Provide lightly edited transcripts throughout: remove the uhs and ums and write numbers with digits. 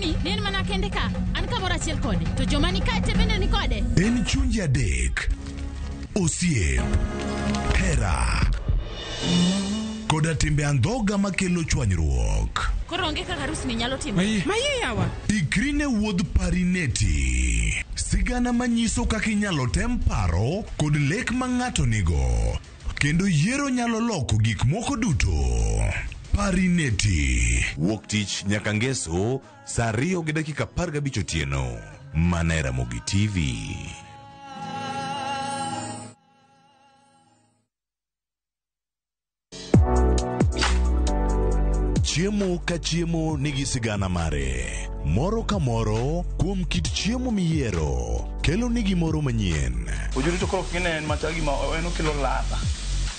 ni ne en mana kende ka, an kamoro achiel kode, to joma ni kae te bende ni kode. En chunje adek, osiep, hera, koda timbe andhoga makelo chwanyruok. Koro onge kaka arus ni nyalo timore. Maye yawa. Ikri ne wuodh Parineti, sigana manyiso kaka inyalo tem paro kod lek ma ng'ato nigo, kendo yiero nyalo loko gik moko duto. Parineti. Wuok tich nyaka ngeso saa 2:15 otieno, mana e Ramogi TV. Chiemo ka chiemo nigi sigana mare. Moro ka moro kuom kit chiemo miyiero kelo ni gimoro manyien. Ojuri to koro kine en machal gima en okelo ladha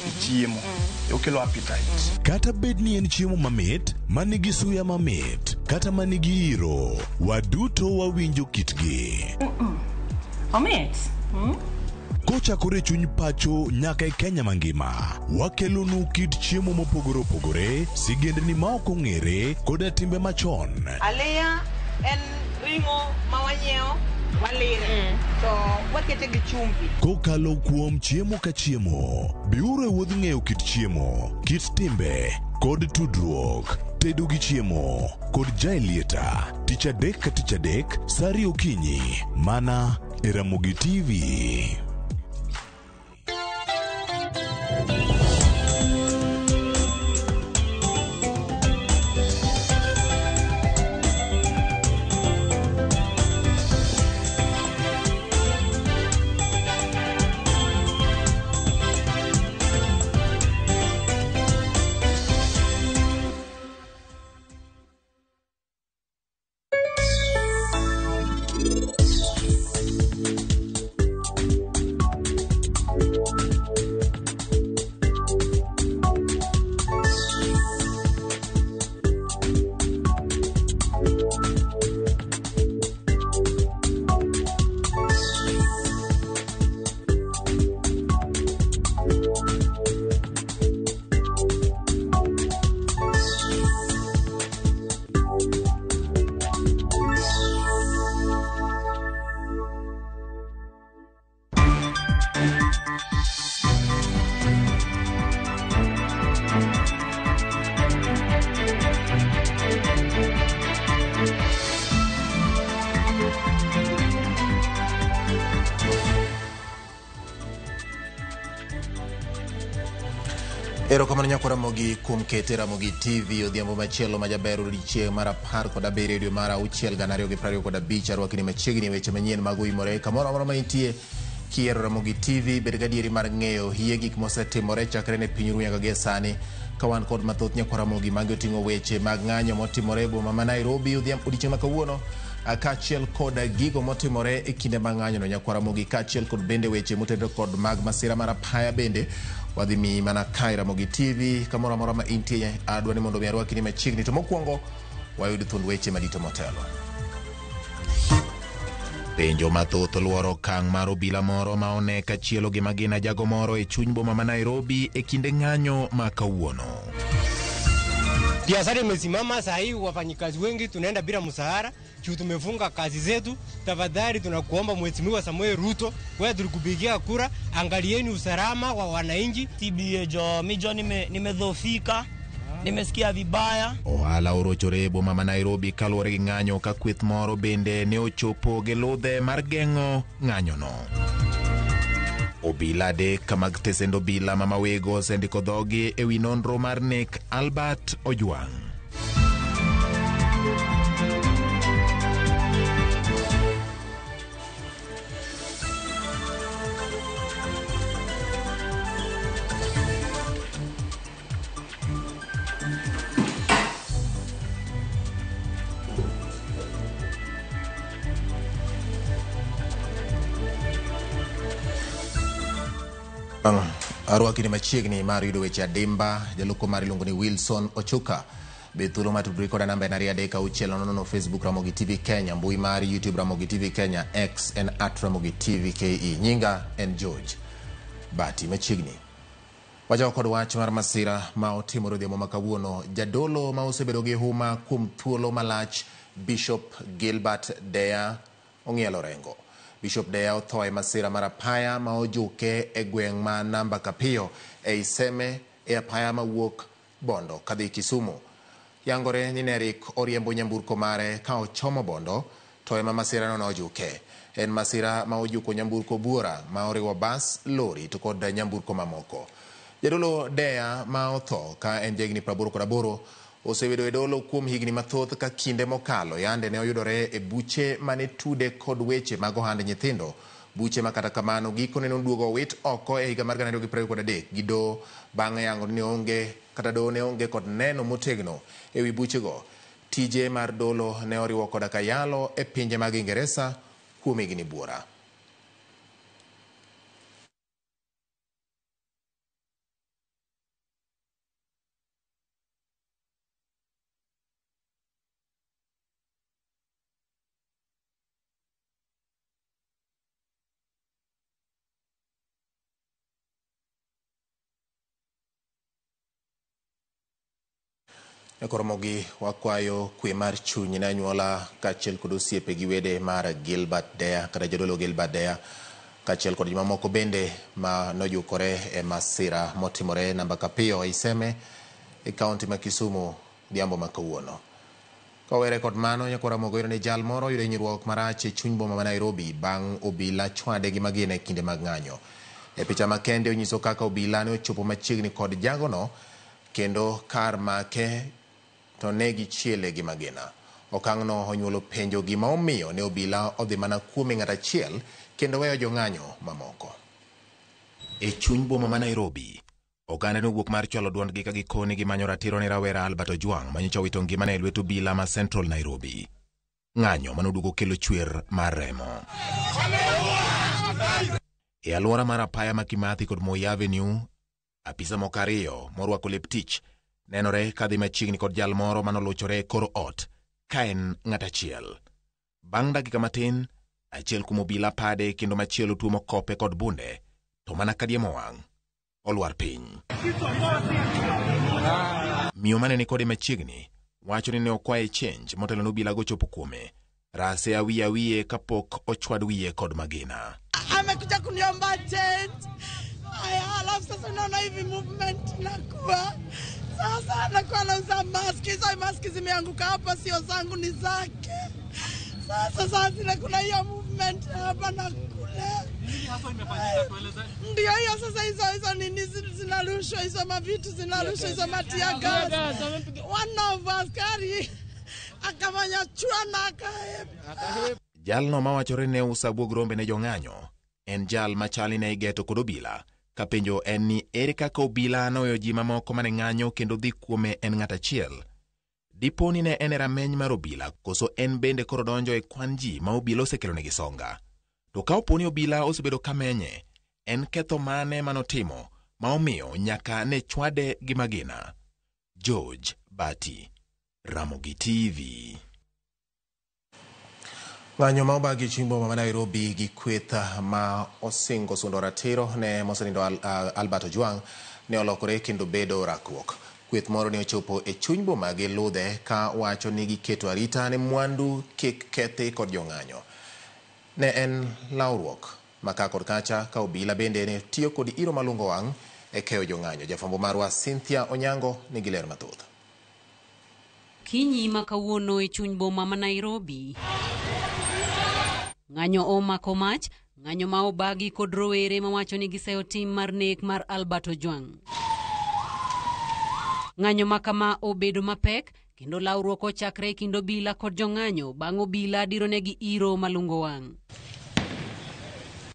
e chiemo. Okelo appetite. Kata bed ni en chiemo mamit, ma nigi suya mamit, kata ma nigi iro, waduto wawinjo kitgi. Omit. Kochakore e chuny pacho nyaka e Kenya mangima, wakelonu kit chiemo mopogore opogore, sigendni ma ok ong'ere, koda timbe machon. Aliya en ring'o ma wanyiewo walire to wakete gi chumbi. Kokalo kuom chiemo ka chiemo, biuru e wuodh ng'eyo kit chiemo, kit timbe, kod tudruok. Tedo gi chiemo kod Jaelieta, tich adek ka tich adek, sa ariyo okinyi, mana e Ramogi TV. Erokamano nyakwa Ramogi kuom kete Ramogi TV odhiambo machielo ma jaber odiechieng' mar 17 dwe mar 6 2025. Arwakni machiegni weche manyien mag oimore kamoro amora ma intie. Kiyiero Ramogi TV, bed gadieri mar ng'eyo hie gik mosetimore chakre ne piny ru nyaka gie sani. Ka wan kod mathoth nyakwa Ramogi, magi oting'o weche mag ng'anyo motimore e boma ma Nairobi odiechieng' ma kawuono, kaachiel kod gigo motimore e kinde mag ng'anyono nyakwa Ramogi, kaachiel kod bende weche motenore kod mag masira mar apaya bende wadhi miyi mana kae Ramogi TV kamoro amora ma intie. Adwa ni mondo mi arwaki ni machiegni, to mokwongo wayud thuond weche madito motelo. Penjo mathoth oluoro okang' mar obila moro ma one kachielo gi magina jago moro e chuny boma ma Nairobi e kinde ng'anyo ma kawuono. Biashara imesimama saa hii, wafanyikazi wengi tunaenda bila mshahara juu tumefunga kazi zetu. Tafadhali tunakuomba Mheshimiwa Samuel Ruto, wewe tulikupigia kura, angalieni usalama wa wananchi. TBA jo mijo nimedhoofika, nimesikia vibaya. Ohala orochore e boma ma Nairobi kaluwore gi ng'anyo ka kweth moro bende ne ochopo gi ludhe mar geng'o ng'anyono. Obila adek mag tesend obila ma Mawego osendiko dhogi e wi nonro mar nek Albert Ojwang'. Arwaki ni machiegni mar yudo weche adimba. Jalupo mar iluongo ni Wilson Ochuka. Be thuolo mar tudri koda namba en 23600 Facebook Ramogi TV Kenya, mbui mar YouTube Ramogi TV Kenya, X en at Ramogi TV KE. Nyinga en George Bati. Machiegni wachako kod wach mar masira ma otimore odhiambo ma kawuono. Jadolo ma osebedo gi huma kuom thuolo malach Bishop Gilbert Deya ong'ielo rengo. Bishop Deya otho e masira mar apaya ma ojuke e gweng' ma namba Kapiyo ei Seme e apaya mawuok Bondo kadhi Kisumu. Yangore ni ne rik oriembo nyamburko mare ka ochomo Bondo to ema masirano nojuke. En masira ma ojuko nyamburko buora ma oriwo bas, lori to kod nyamburko mamoko. Jadolo Deya ma otho ka en jahigni 88 osebedo e dolo kuom higni mathoth ka kinde mokalo yande ne oyudore e buche mane tude kod weche mag ohand nyithindo. Buche ma kata kamano gikone noduogo owit oko e higa mar 2023 gi doho bang' yango ni onge kata doho ne onge kod neno motegno ewi buchego. Tije mar dolo ne oriwo koda ka yalo e pinje mag Ingeresa kuom higni buora. Koromogi wakwayo kwe mar chuny ne anyuola kaachiel kod osiepe gi wede mar Gilbert Deya kata jadolo Gilbert Deya kaachiel kod jomamoko bende ma nojukore e masira motimore namba Kapiyo ei Seme e kaunti ma Kisumu odhiambo ma kawuono. Kowere kod mano, nyakwar Ramogi oyudo ni jal moro oyudo hinyruok marach e chuny boma ma Nairobi bang' obila chwade gi magina e kinde mag ng'anyo. E picha makende onyiso kaka obila ne ochopo machiegni kod jagono kendo kar make to ne gichiele gi magina. Okang'no onyuolo penjo gima omiyo ne obila odhi mana kuome ng'at achiel kendo weyo jong'anyo mamoko. E chuny boma ma Nairobi, oganda nowuok mar chwalo duondgi ka gikoni gimanyo ratiro ne rawera Albert Ojwang manyocha owito ngimane e lwet obila ma Central Nairobi. Ng'anyo manoduogo kelo chwer mar remo. E alwora mar apaya ma Kimathi kod Moi Avenue, apisa moko ariyo morwako lep tich nenore kadhi machiegni kod jal moro manoluchore e kor ot ka en ng'at achiel. Bang' dakika matin, achiel kuom obila pade kendo machielo tuomo kope kod bunde, to mana kadiemo wang' olwar piny. Miyo mane ni kode machiegni wacho ni ne okwaye chenj motelo ne obila gochopo kuome. Rase awiye awiye kapok ochwad wiye kod magina. Amekuja kuniomba change. Aya, alafu sasa unaona hivi movement nakuwa sasa anakuwa anauza maski. Hizo maski zimeanguka hapa, sio zangu, ni zake. Sasa zile kuna hiyo movement hapa na kule, ndio hiyo sasa. Hizo nini zinarushwa, hizo mavitu zinarushwa, hizo matia gas. One of askari akafanya chua na akahepa. Jalno mawachore ne uso abuog rombe ne jong'anyo en jal machali ne igeto kod obila ka penjo en ni ere kaka obila noweyo ji mamoko mane ng'anyo kendo dhi kuome en ng'at achiel. Dipo ni ne en e rameny mar obila koso en bende koro donjo e kwan ji ma obila osekelonegi songa. To ka opo ni obila osebedo ka menye, en ketho mane manotimo ma omiyo nyaka ne chwade gi magina? George Bati, Ramogi TV. Ng'anyo ma obagi chuny boma ma Nairobi gi kweth ma osingo sundo ratiro ne mosenindo Albert Ojwang ne olokore kendo bedo rakruok. Kweth moro ne ochopo e chuny boma gi ludhe ka wacho ni giketo arita ne mwandu kik kethi kod jong'anyo. Ne en lawruok ma ka kod kacha ka obila bende ne tiyo kod iro malungo wang' e keyo jong'anyo. Jafwambo marwa Cynthia Onyango nigi ler mathoth. Kinyi ma kawuono e chuny boma ma Nairobi, ng'anyo omako mach, ng'anyo ma obagi kod rowere mawacho ni giseyo tim mar nek mar Albert Ojwang. Ng'anyo ma kama obedo mapek kendo lawruok ochakre e kind obila kod jong'anyo bang' obila dironegi iro malungo wang'.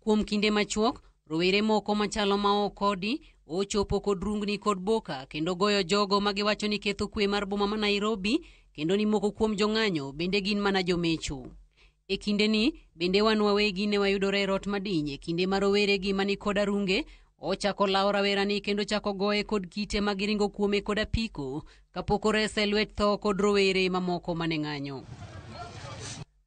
Kuom kinde machuok, rowere moko machalo ma ok kodi ochopo kod rungni kod boka kendo goyo jogo magiwacho ni ketho kwe mar boma ma Nairobi kendo ni moko kuom jong'anyo bende gin mana jomecho. E kindeni bende wan wawegi ne wayudore e rot madiny e kinde ma rowere gi mani kod arunge ochako lawo rawerani kendo chako goye kod kite ma giringo kuome kod apiko kapok orese lwet tho kod rowere mamoko mane ng'anyo.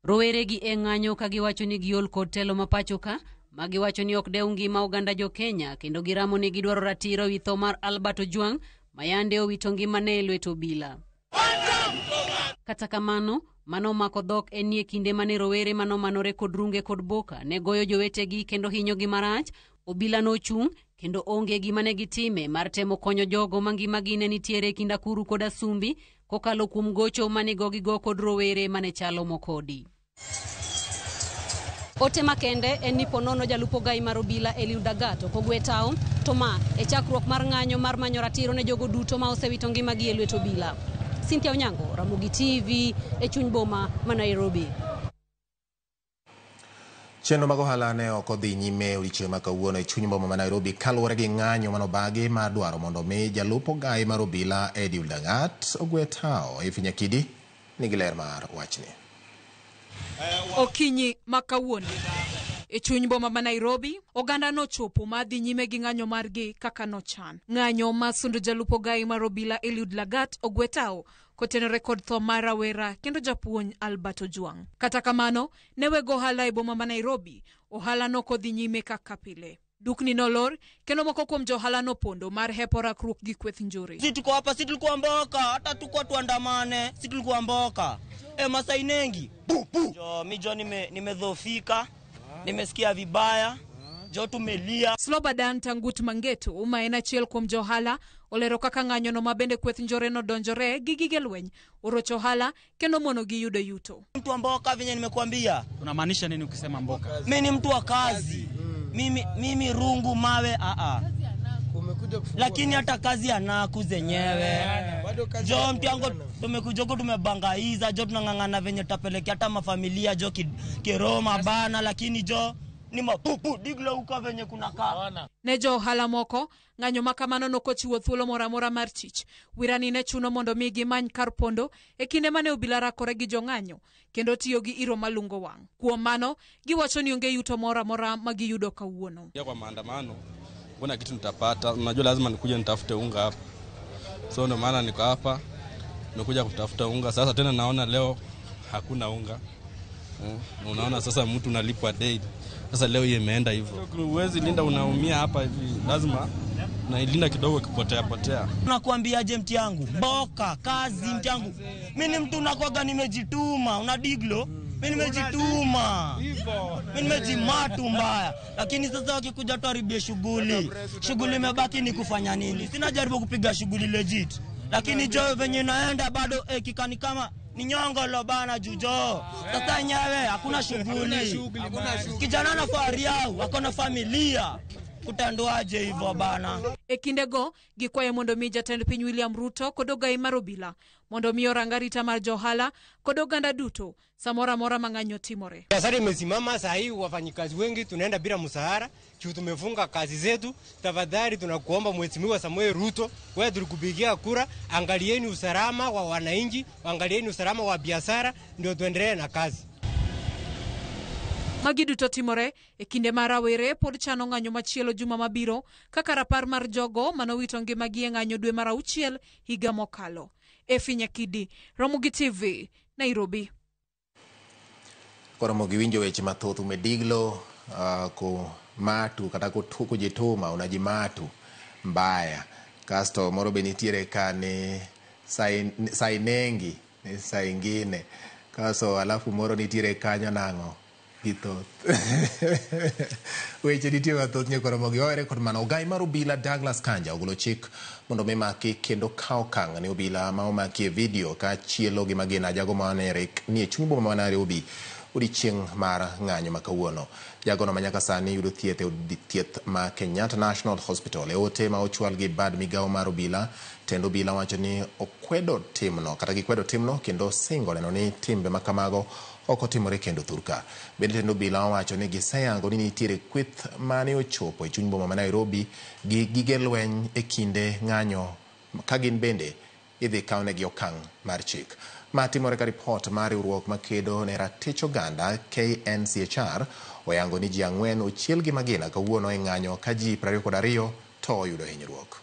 Rowere gi e ng'anyo ka giwacho ni giol kod telo ma pacho ka ma giwacho ni ok dew ngima oganda jo Kenya kendo giramo ni gidwaro ratiro ewi tho mar Albert Ojwang ma yande owito ngimane e lwet obila. Kata kamano, mano mako dhok en ni e kinde mane rowere manomanore kod runge kod boka ne goyo jowetegi kendo hinyogi marach, obila nochung' kendo onge gima ne gitime mar temo konyo jogo ma ngimagi ne nitiere e kind akuru kod asumbi kokalo kuom gocho mane gogigo kod rowere mane chalo mokodi. Ote makende en ni ponono jalup ogai mar obila Eliud Lagat ok ogwe tao, to ma e chakruok mar ng'anyo mar manyo ratiro ne jogo duto ma osewito ngimagi e lwet obila. Cynthia Onyango, Ramogi TV, e chuny boma ma Nairobi. Chenro mag ohala ne ok odhi nyime odiechieng' ma kawuono e chuny boma ma Nairobi kaluwore gi ng'anyo manobagi mar dwaro mondo mi jalup ogai mar obila Eliud Lagat ogwe tao. Effie Nyakidi nigi ler mar wachni. Okinyi ma kawuono e chuny boma ma Nairobi, oganda nochopo ma dhi nyime gi ng'anyo margi kaka nochan. Ng'anyo ma sundo jalup ogai mar obila Eliud Lagat ogwe tao kotenore kod tho mar rawera kendo japuonj Albert Ojwang. Kata kamano, ne weg ohala e boma ma Nairobi, ohala nokodhi nyime kaka pile. Dukni nolor kendo moko kuom johala nopondo mar hepo rakruok gi kweth njore. Si tuko hapa, si tulikuwa mboka, hata tuko tuandamane, si tulikuwa mboka. E, Masai nengi. Jo, mi jo nimedhoofika, nimesikia vibaya, jo tumelia. Slobodan Tangut Mangeto ma en achiel kuom johala olero kaka ng'anyono ma bende kweth njore nodonjore gi gige lweny orocho ohala kendo mono gi yudo yuto. Mtu wa mboka venye nimekuambia. Unamaanisha nini ukisema mboka? Mi ni mtu wa kazi. Mimi rungu mawe a. Lakini hata kazi anaku zenyewe. Jo mtu yangu tumekuja huko tumebangaiza, jo tunang'ang'ana venye tutapelekea hata mafamilia jo kiroma bana, lakini jo ni mapupu diglo huko venye kuna kaa. Ne jo ohala moko, ng'anyo ma kamano nokochiwo thuolo moro amora mar tich. Wirani ne chuno mondo mi gimany kar pondo e kinde mane obila rakore gi jong'anyo kendo tiyo gi iro malungo wang'. Kuom mano, giwacho ni onge yuto moro amora ma giyudo kawuono. Kwa maandamano kuna kitu nitapata, unajua lazima nikuje nitafute unga hapa. So ndio maana niko hapa, nimekuja kutafuta unga. Sasa tena naona leo hakuna unga. Unaona sasa mtu unalipwa daily. Sasa leo hii imeenda hivyo. Huwezi linda, unaumia hapa hivi. Lazima nailinda kidogo kipotea potea. Nakwambiaje mti yangu? Mboka, kazi mti yangu. Mimi ni mtu nakuaga nimejituma, una diglo? Mimi nimejituma. Mimi nimejimatu mbaya. Lakini sasa wakikuja tuharibie shughuli. Shughuli imebaki ni kufanya nini? Sina jaribu kupiga shughuli legit. Lakini jo venye naenda bado kikani kama ni nyongo lo bana jujo. Sasa nyawe hakuna shughuli. Kijana na fahari yao, wako na familia. Kutandoaje hivyo bana? E kindego gikwayo mondo mi jatend piny William Ruto kod ogai mar obila mondo mi orang arita mar johala kod oganda duto samoro amora ma ng'anyo timore. Biashara imesimama saa hii, wafanyikazi wengi tunaenda bila mshahara, juu tumefunga kazi zetu. Tafadhali tunakuomba Mheshimiwa Samoei Ruto, wewe tulikupigia kura, angalieni usalama wa wananchi, angalieni usalama wa biashara ndio tuendelee na kazi. Magi duto timore e kinde ma rawere pod chano ng'anyo machielo juma mabiro kaka rapar mar jogo manowito ngimagi e ng'anyo dwe mar auchiel higa mokalo. Effie Nyakidi, Ramogi TV, Nairobi. Koro mogiwinjo weche mathoth umediglo kumatu kata kujituma unajimatu mbaya. Kasto moro be nitiere ka ni sainengi ni saingine. Kasto alafu moro nitiere kanyo nang'o githoth. Weche nitie mathoth nyakoro mogi owere kod mano. Ogai mar obila Douglas Kanja ogolo chik mondo mi maki kendo kawo okang' ne obila ma omaki e video ka chielo gi magina jago mane ni e chuny boma ma Nairobi odiechieng' mar ng'anyo ma kawuono. Jagono ma nyaka sani yudo thieth e od thieth ma Kenyatta National Hospital. E ote ma ochwal gi bad migawo mar obila, tend obila wacho ni okwedo timno kata gikwedo timno kendo singo neno ni timbe ma kamago ok otimore kendo thurka. Bende tend obila owacho ni giseyango ni nitiere kweth mane ochopo e chuny boma ma Nairobi gi gige lweny e kinde ng'anyo ka gin bende idhi kawnegi okang' mar chik. Ma timore ka ripot mar riwruok makedo ne ratich oganda KNCHR oyango ni ji 4 ochiel gi magina kawuono e ng'anyo ka ji 22 to oyudo hinyruok.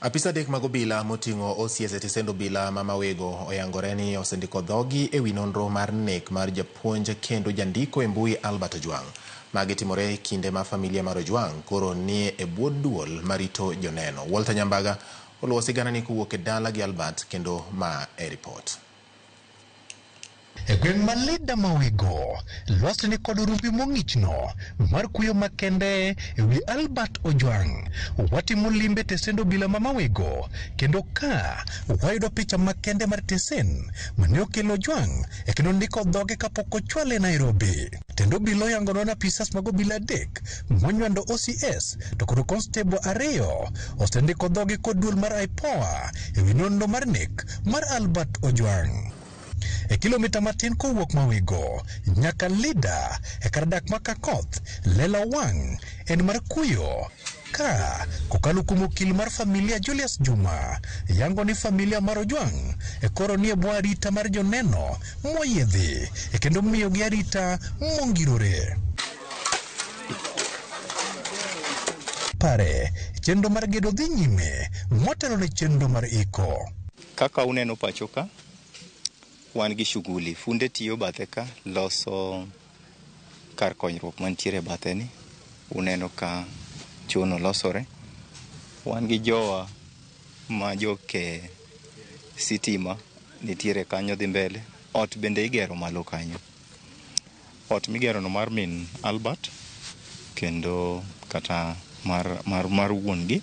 Apisa adek mag obila moting'o OCS e tesend obila ma Mawego oyangore ni osendiko dhogi e wi nonro mar nek mar japuonj kendo jandiko e mbui Albert Ojwang'. Magi timore e kinde ma familia mar Ojwang' koro nie e bwo duol marito joneno. Walter Nyambaga oluwo siganani kowuok e dala gi Albert kendo ma e ripot. E gweng' ma Lida Mawego, lwasi ni kod rumbi mong'ichno mar kuyo makende e wi Albert Ojwang'. Watimo limbe tesend obila ma Mawego kendo ka wayudo picha makende mar tesen mane okelo Ojwang' e kendo ndiko dhoge kapok ochwale Nairobi. Tend obila oyangonwa ni apisas mag obila adek monywando OCS to kod constable ariyo osendiko dhogi kod duol mar IPOA e wi nonro mar nek mar Albert Ojwang'. E kilomita matin kowuok Mawego nyaka Lida e kar dak ma Kakoth, lela wang' en mar kuyo ka kokalo kuom okil mar familia Julius Juma yango ni familia mar Ojwang' e koro nie bwo arita mar joneno moyiedhi e kendo miyogi arita mongirore. Pare chenro mar gedo dhi nyime motelo ne chenro mar iko. Kaka uneno pacho ka, wan gi shughuli. Funde tiyo bathe ka loso kar konyruok mantiere bathe ni. Uneno ka chono losore. Wan gi jowa ma joke sitima nitiere kanyo dhi mbele. Ot bende igero malo kanyo. Ot migero no mar min Albert kendo kata mar wuon gi.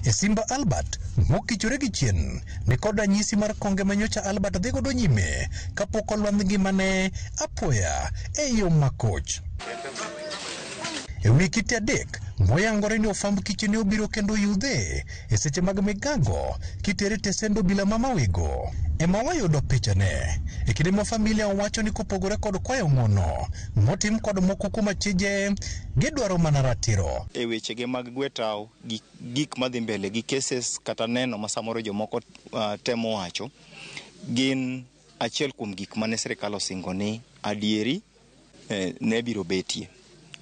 E Simba Albert mokichore gi chien ni kod ranyisi mar konge manyocha Albert dhi godo nyime kapok olwand ngimane apoya e yo makoch. E wi kite adek moyangore ni ofwamb kiche ne obiro kendo yudhe e seche mag migago kitere tesend obila ma Mawego ema wayudo pichane e kinde ma familia owacho ni kopogore kod kwayo ng'uono motim kod moko kuom achije gidwaro mana ratiro. E wechege mag gwetao gi gik madhi mbele gi cases kata neno ma samoro jomoko temo wacho gin achiel kuom gik mane sirikal osingo ni adieri ne biro betie.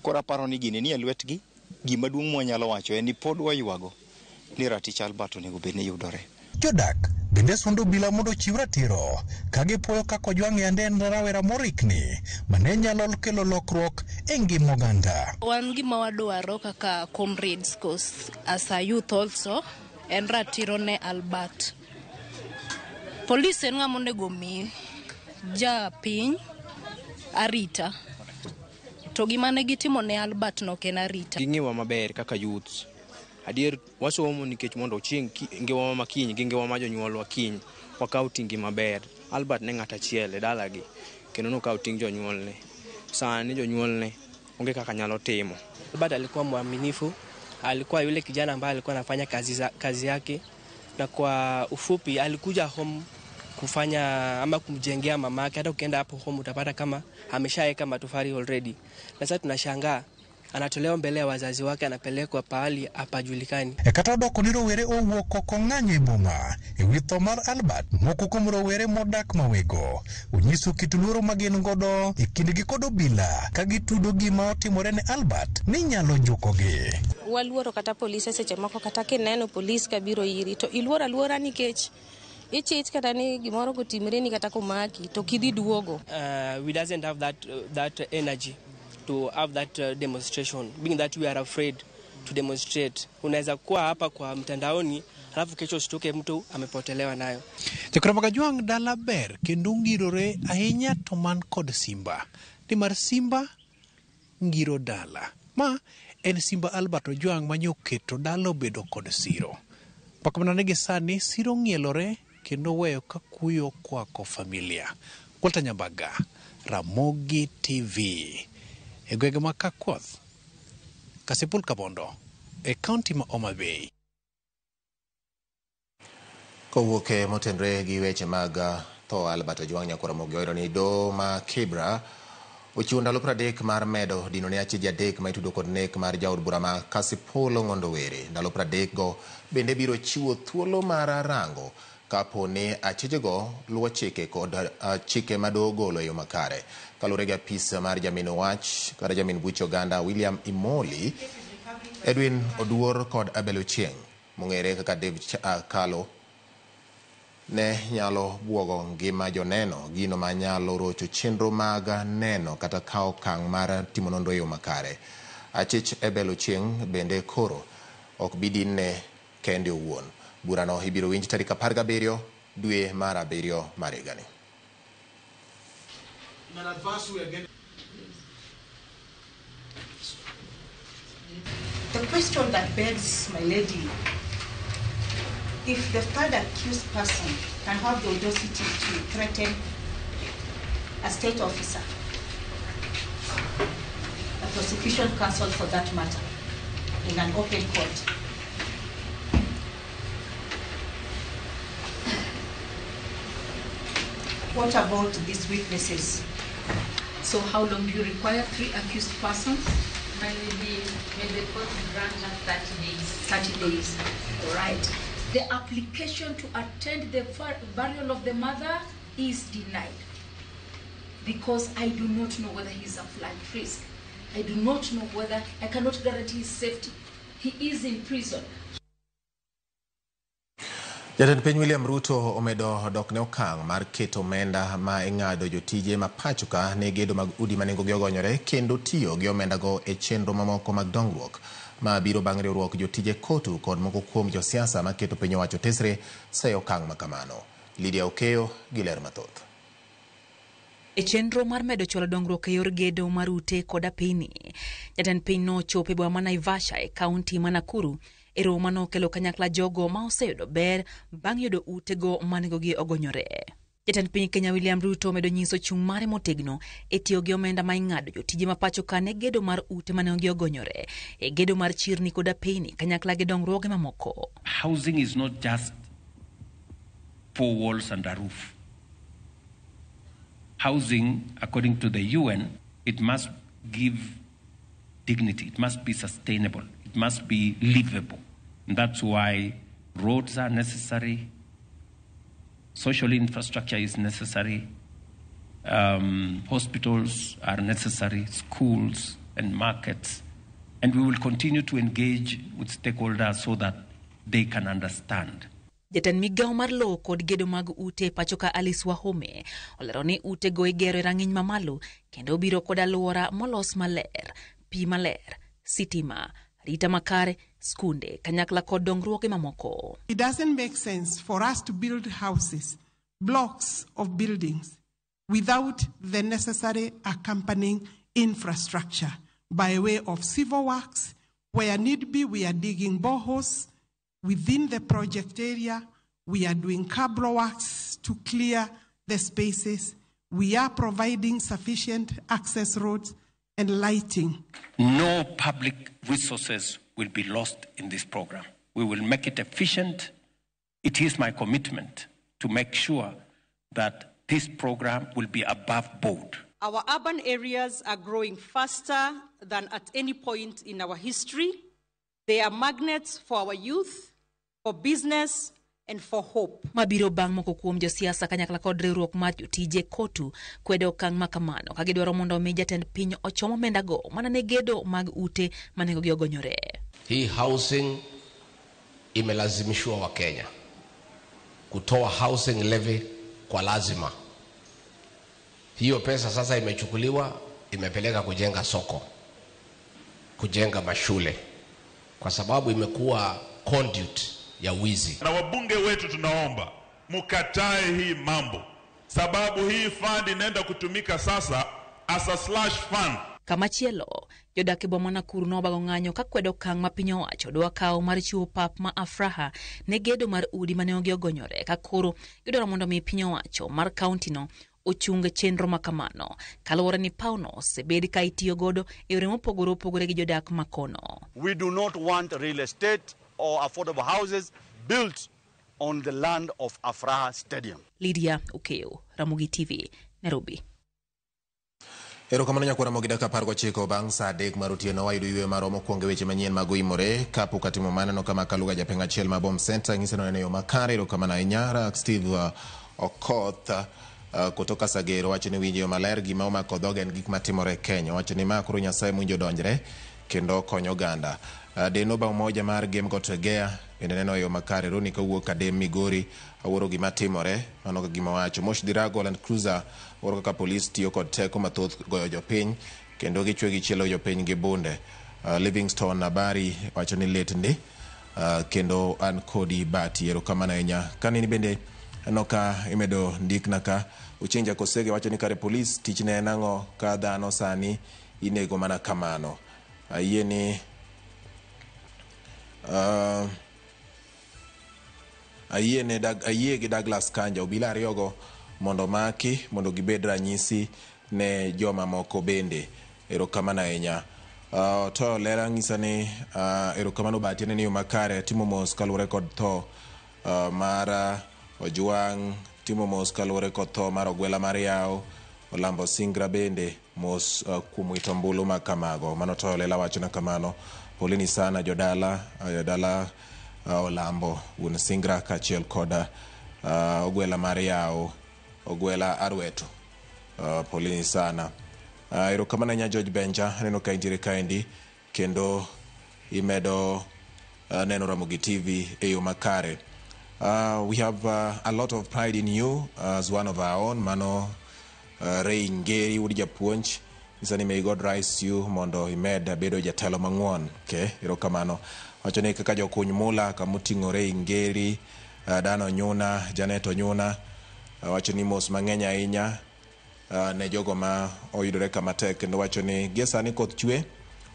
Koro aparo ni gini nie lwetgi. Gima duong' mwanyalo wacho en ni pod waywago ni ratich Albert onego bed ni yudore. Jodak bende sundo obila mondo ochiw ratiro ka gipuoyo kaka Ojwang' yande en rawera morikni mane nyalo kelo lokruok e ngima oganda. Wan gima wadwaro kaka comrades, cause as a youth also, en ratiro ne Albert. Police en ng'ama onego mi japiny arita. To gima ne gitimo ne Albert no ok en arita. Ging'iwa maber kaka youths. Adier wasomo nikech mondo chieng' ngimawa ma kiny gi ngimawa ma jonyuolwa kiny wakaw ting' gi maber. Albert ne ng'at achiel e dalagi kendo nokawo ting' jonyuolne. Sani jonyuolne onge kaka nyalo timo. Albert alikuwa mwaminifu, alikuwa yule kijana ambaye alikuwa anafanya kazi yake, na kwa ufupi alikuja home kufanya ama kumjengea mamake. Hata ukienda hapo home utapata kama ameshaweka matofali already. Na sasa tunashangaa anatolewa mbele ya wazazi wake, anapelekwa pahali hapajulikani. E kata odoko ni rowere owuok oko ng'anyo e boma e wi tho mar Albert, moko kuom rowere modak Mawego onyiso kit luoro ma gin godo e kindgi kod obila ka gitudo gima otimore ne Albert ni nyalo jukogi. Waluoro kata polise seche moko, kata kineno polis kabiro iri to iluoro aluora nikech ichich kata ni gimoro kotimre ni kata komaki to kidhi duogo. We doesn't have that energy to have that demonstration, being that we are afraid to demonstrate. Unaweza kuwa hapa kwa mtandaoni alafu kesho usitoke mtu amepotelewa nayo. Jokra Ojwang' dala ber kendo ngirore ahinya to man kod Simba. Nimar Simba ngiro dala. Ma en Simba Albert Ojwang' manyoketo dala obedo kod siro. Pak mana ne gi sani siro ng'ielore kendo weyo ka kuyo kwako familia. Walter Nyambaga, Ramogi TV. E gwenge ma Kakuoth, Kasipul Kabondo, e kaunti ma Homa Bay. Kowuok e motenre gi weche mag tho Albert Ojwang' nyakwar Ramogi oyudo ni doho ma Kibra ochiwo ndalo 30 mar medo dino ne achije adek ma itudo kod nek mar jaod bura ma Kasipul Ong'ondo Were. Ndalo 30 go bende biro chiwo thuolo mar rango kapo ni achijego luwo chike kod chike ma doho ogolo e yo makare. Kaluwore gi apis mar jamin wach kata jamin buch oganda William Imoli, Edwin Oduor kod Abel Ochieng' mong'ere kaka Dave Kalo ne nyalo buogo ngima joneno, gino ma nyalo rocho chenro mag neno kata kawo okang' mar timo nonro e yo makare. Achich Ebel Ochieng' bende koro ok bi dinne kende owuon. Burano ibiro winj tarik 17 dwe mar 7 mar higani. The question that begs, my lady, if the third accused person can have the audacity to threaten a state officer, a prosecution counsel for that matter, in an open court, what about these witnesses? So how long do you require 3 accused persons? My lady, may the court grant us 30 days. 30 days, all right. The application to attend the burial of the mother is denied because I do not know whether he is a flight risk. I do not know whether, I cannot guarantee his safety. He is in prison. Jatend piny William Ruto omedo dok ne okang' mar keto omenda ma ing'ado jotije ma pacho ka ne gedo mag udi ma nengogi ogonyore kendo tiyo gi omendago e chenro mamoko mag dongruok ma biro bang' riwruok jotije KOTU kod moko kuom josiasa ma keto piny owacho tesre seyo okang' ma kamano. Lydia Okeyo gi ler mathoth. E chenro mar medo chwalo dongruok e yor gedo mar ute kod apini, jatend piny nochopo e boma ma Naivasha e kaunti ma Nakuru e romo manokelo kanyakla jogo ma oseyudo ber bang' yudo utego ma nengogi ogonyore. Jatend piny Kenya William Ruto omedo nyiso chung' mare motegno e tiyo gi omenda ma ing'ado jotije ma pacho ka ne gedo mar ute ma nengogi ogonyore, e gedo mar chirni kod apini kanyakla gi dongruoge mamoko. Housing is not just 4 walls and a roof. Housing, according to the UN, it must give dignity, it must be sustainable, it must be livable. And that's why roads are necessary, social infrastructure is necessary, hospitals are necessary, schools and markets. And we will continue to engage with stakeholders so that they can understand. Jatend migawo mar lowo kod gedo mag ute pacho ka Alice Wahome olero ni utego igero e rang'iny mamalo kendo biro kod alwora molos maler, pi maler, sitima, rita makare, skunde, kanyakla kod dongruoge mamoko. It doesn't make sense for us to build houses, blocks of buildings, without the necessary accompanying infrastructure by way of civil works. Where need be, we are digging boreholes within the project area. We are doing cabro works to clear the spaces. We are providing sufficient access roads and lighting. No public resources will be lost in this program. We will make it efficient. It is my commitment to make sure that this program will be above board. Our urban areas are growing faster than at any point in our history. They are magnets for our youth, for business, and for hope. Mabiro bang' moko kuom josiasa kanyakla kod riwruok mar jotije KOTU kwedo okang' ma kamano ka gidwaro mondo omi jatend piny ochom omendago mana ne gedo mag ute ma nengogi ogonyore. Hii housing imelazimishwa Wakenya kutoa housing levy kwa lazima. Hiyo pesa sasa imechukuliwa imepeleka kujenga soko, kujenga mashule, kwa sababu imekuwa conduit ya wizi. Na wabunge wetu tunaomba mukatae hii mambo, sababu hii fund inaenda kutumika sasa as a slash fund. Kamachielo, jodak e boma ma Nakuru nobago ng'anyo ka kwedo okang' ma piny owacho dwa kawo mar chiwo pap ma Afraha ne gedo mar udi ma nengogi ogonyore ka koro gidwaro mondo mi piny owacho mar kaunti no ochung chenro ma kamano kaluwore ni pawno osebed ka itiyo godo e yore mopogore opogore gi jodak ma kono. We do not want real estate or affordable houses built on the land of Afraha Stadium. Lydia Okeyo, Ramogi TV, Nairobi. Erokamano nyakwar Ramogi, dakika 19 bang' saa 3 mar otieno wayudo yweyo marwa mokwongo e weche manyien mag oimore. Kapok atimo mano, no kama Kaluga japeng' achiel ma Bomb Center ng'iso ni oneno yo makare. Erokamano ahinya. Steve Okoth kutoka Sagero wacho ni winjo maler gima omako dhoge en gik matimore e Kenya. Wacho ni ma koro Nyasaye mwinjo donjre Kendo konyo oganda. Deno ba umoja mar Gem Gotegea bende neno e yo makare. Roni kawuok Kadem Migori awuoro gima timore, mano ka gima wacho. Mosh Dirago Land Cruiser awuoro kaka polis tiyo kod teko mathoth goyo jopiny kendo gichwe gichielo jopiny gi bunde. Livingstone Abari wacho ni lit ndi. Kendo an kodi Bati, erokamano ahinya. Kanini bende aneno ka imedo ndikna ka Ochieng' Jakosege wacho ni kare polis tichne en ang'o ka dhano sani inego mana kamano. Ayie ni ayie ne Dag, ayie gi Douglas Kanja obila ariyogo mondo maki mondo gibed ranyisi ne joma moko bende. Erokamano ahinya. To lera ng'isa ni erokamano Bati ne ni yo makare timo mos kaluwore kod tho mar Ojwang', timo mos kaluwore kod tho mar Ogwela mar Yawo, Olambo Singra bende mos kuom wito ombulu ma kamago. Mano to lela wachona kamano. Poleni sana jodala, jodala Olambo wuon Singra kaachiel kod Ogwela mar Yawo, Ogwela Arweto. Poleni sana. Erokamano ahinya George Benja, aneno ka intiere kaendi kendo imedo neno Ramogi TV e yo makare. We have a lot of pride in you as one of our own. Mano Ray Ngeri wuod japuonj nyisa ni may God rise you mondo imed bedo jatelo mang'won. Okay, erokamano. Wacho ni kaka jokuny mula kamoting'o Ray Ngeri, Dan Onyuna, Janet Onyuna, wacho ni mos mang'eny ahinya ne jogo ma oyudore kama tek kendo wacho ni gie sani koth chwe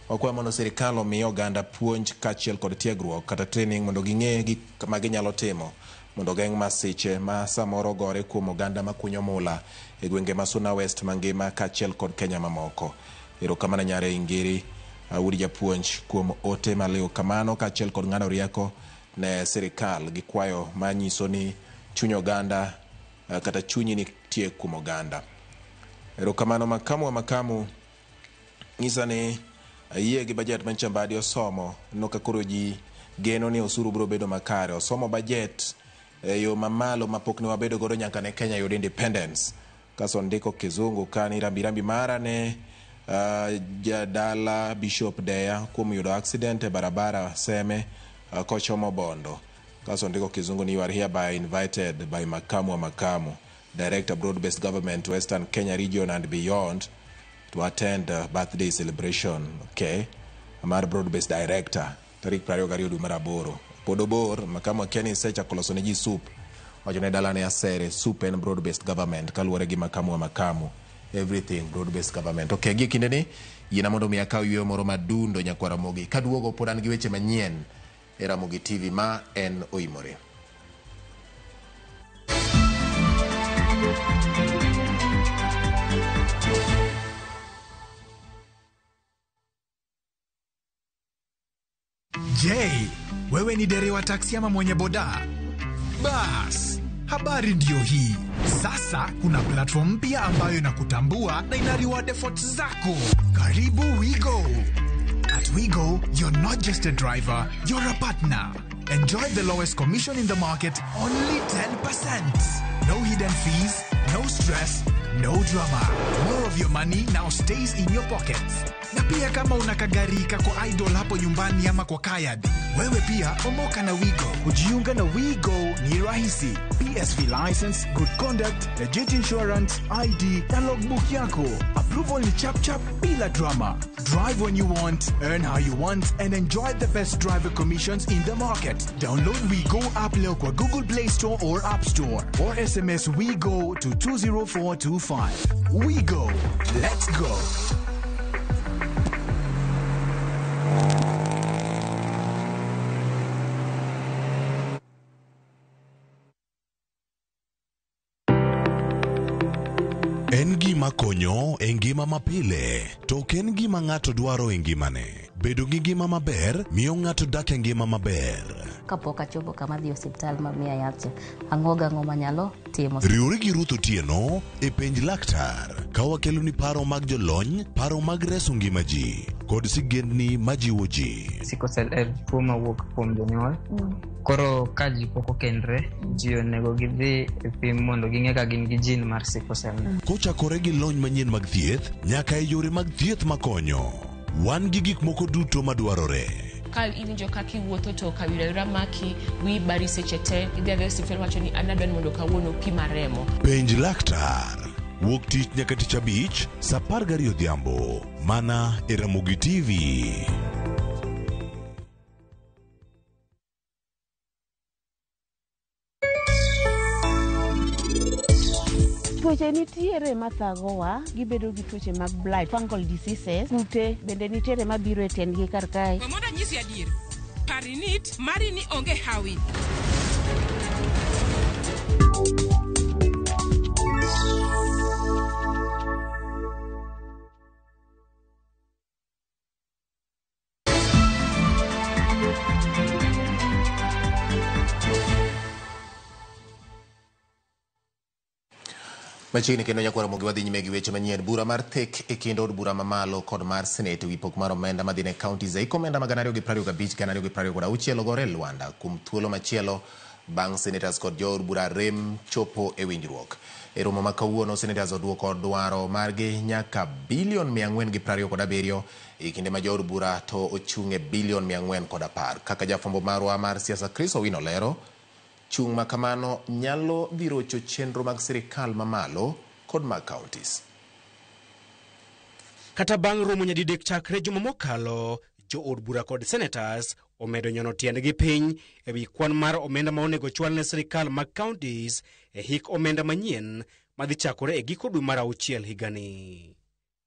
wakwayo mondo sirikal omi oganda puonj kaachiel kod tiegruok kata training mondo ging'e gik ma ginyalo timo mondo ogeng' masiche ma samoro gore kuom oganda makunyo mula e gwenge ma Suna West mangima kaachiel kod Kenya mamoko. Erokamano nyare Ingiri wuod japuonj kuom ote maliw kamano kaachiel kod ng'ado rieko ne sirikal gi kwayo manyiso ni chuny oganda kata chunyi nitie kuom oganda. Erokamano makamu wa makamu nyisa ni ayie gi bajet ma Nchambadi osomo no ka koro ji geno ni osuru biro bedo makare. Osomo bajet e yo mamalo mapok ne wabedo godo nyaka ne Kenya yud independence. Kaso ndiko kizungu ka ni rambirambi mara ne jadala Bishop Deya kuom yudo accident e barabara Seme kochomo Bondo. Kaso ndiko kizungu ni you are hereby invited by Makamu wa Makamu, Director Broad-Based Government Western Kenya Region and beyond to attend birthday celebration. Okay. Mar Broad-Based Director tarik 22 dwe mar aboro. Pod obor, Makamu akia ni isechako loso ne ji soup. Wacho ne dalane Asere, soup en broad-based government kaluwore gi Makamu wa Makamu. Everything broad-based government. Okay, gie kinde ni yiena mondo mi akaw yueyo moro madundo nyakwar Ramogi. Kaduogo pod an gi weche manyien e Ramogi TV ma en oimore. Je, wewe ni dereva taksi ama mwenye boda? Bas, habari ndiyo hii. Sasa kuna platform mpya ambayo inakutambua na ina reward efforts zako. Karibu WeGo. At WeGo, you're not just a driver, you're a partner. Enjoy the lowest commission in the market, only 10%. No hidden fees, no stress, no drama. More of your money now stays in your pockets. Na pia kama una kagari kako idle hapo nyumbani ama kwa kayad, wewe pia omoka na WeGo. Kujiunga na WeGo ni rahisi. PSV license, good conduct, legit insurance, ID na logbook yako. Approval ni chap chap bila drama. Drive when you want, earn how you want, and enjoy the best driver commissions in the market. Download WeGo app leo kwa Google Play Store or App Store, or SMS WeGo to 20425. WeGo. Let's go. En gima konyo e ngima mapile, to ok en gima ng'ato dwaro e ngimane. Bedo gi ngima maber miyo ng'ato dak e ngima maber. Kapok achopo kama dhi osiptal ma miya yath cha, ang'o gang'o manyalo timo. Riwri gi Ruth Otieno e penj laktar ka wakeloni paro mag jolony, paro mag reso ngima ji kod sigendni majiwo ji. Sickle cell en tuo mawuok kuom jonyuol. Koro ka ji pok okendre, ji onego gidhi e pim mondo ging'e ka gin gi gene mar sickle cell. Kochakore gi lony manyien mag thieth nyaka e yore mag thieth makonyo. Wan gi gik moko duto madwarore. Ka iwinjo kaka iwuotho to kawira maki, wiyi bari seche te, idhi adhiya e osiptal wacho ni an adwa ni mondo kawuono pima remo. Penj laktar. Wuok tich nyaka tich abich, sa 12 odhiambo. Mana e Ramogi TV. Tuoche nitiere mathagowa, gibedo gi tuoche mag blight, fungal diseases, kute bende nitiere mabiro e tiendgi kar kae. We mondo anyisi adier, parinit mari ni onge hawi. Machiegni kendo nyakwar Ramogi wadhi nyime gi weche manyien. Bura mar thek e kind od bura mamalo kod mar Senate ewi pok mar omenda madhi ne counties e hik omenda ma 2025 2026 ogore e lwanda kuom thuolo machielo bang' senators kod jood bura rem chopo e winjruok. E romo ma kawuono, senators oduoko dwaro margi nyaka bilion 427 e kinde ma jood bura to ochung' e bilion 410. Kaka jafwambo marwa mar siasa Chris Owino lero, chung' ma kamano nyalo dhi rocho chenro mag sirikal mamalo kod mag counties. Kata bang' romo nyadidek chakre juma mokalo, jood bura kod senators omedo nyono tiendgi piny ewi kwan mar omenda ma onego chwal ne sirikal mag counties e hik omenda manyien madhi chakore e giko dwe mar auchiel higani.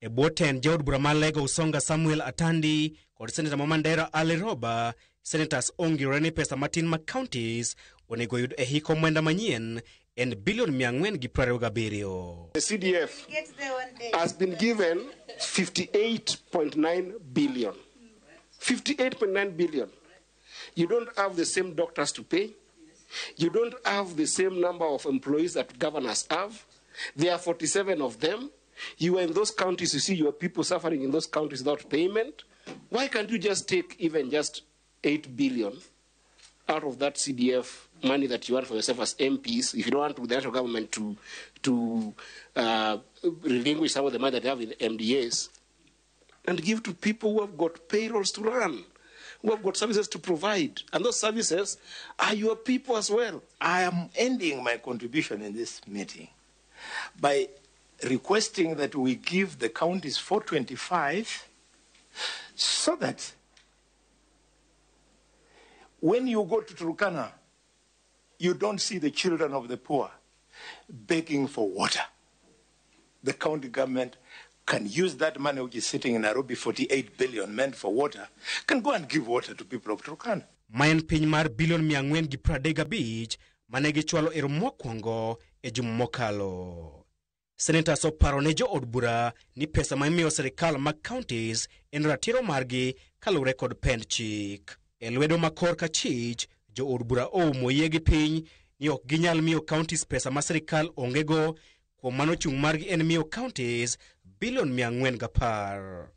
E bwo tend jaod bura ma Lego Usonga Samuel Atandi kod seneta ma Mandera Ali Roba, senators ongirore ni pesa matin ma counties onego yud e hik omenda manyien en bilion 427. The CDF has been given 58.9 billion. 58.9 billion. You don't have the same doctors to pay. You don't have the same number of employees that governors have. There are 47 of them. You are in those counties, you see your people suffering in those counties without payment. Why can't you just take even just 8 billion out of that CDF money that you want for yourself as MPs, if you don't want the national government to relinquish some of the money that they have in MDAs, and give to people who have got payrolls to run, who have got services to provide. And those services are your people as well. I am ending my contribution in this meeting by requesting that we give the counties 425 so that when you go to Turkana, you don't see the children of the poor begging for water. The county government can use that money which is sitting in Nairobi, 48 billion meant for water, can go and give water to people of Turkana. Ma en piny mar bilion 435 mane gichwalo e romo mokwongo e juma mokalo. Senators oparo ne jood bura ni pesa ma imiyo sirikal mag counties en ratiro margi kaluwore kod pend chik. E lwedo ma korka chich, jood bura oumo yiegi piny ni ok ginyal miyo counties pesa ma sirikal ongego, kuom mano chung' margi en miyo counties bilion 410.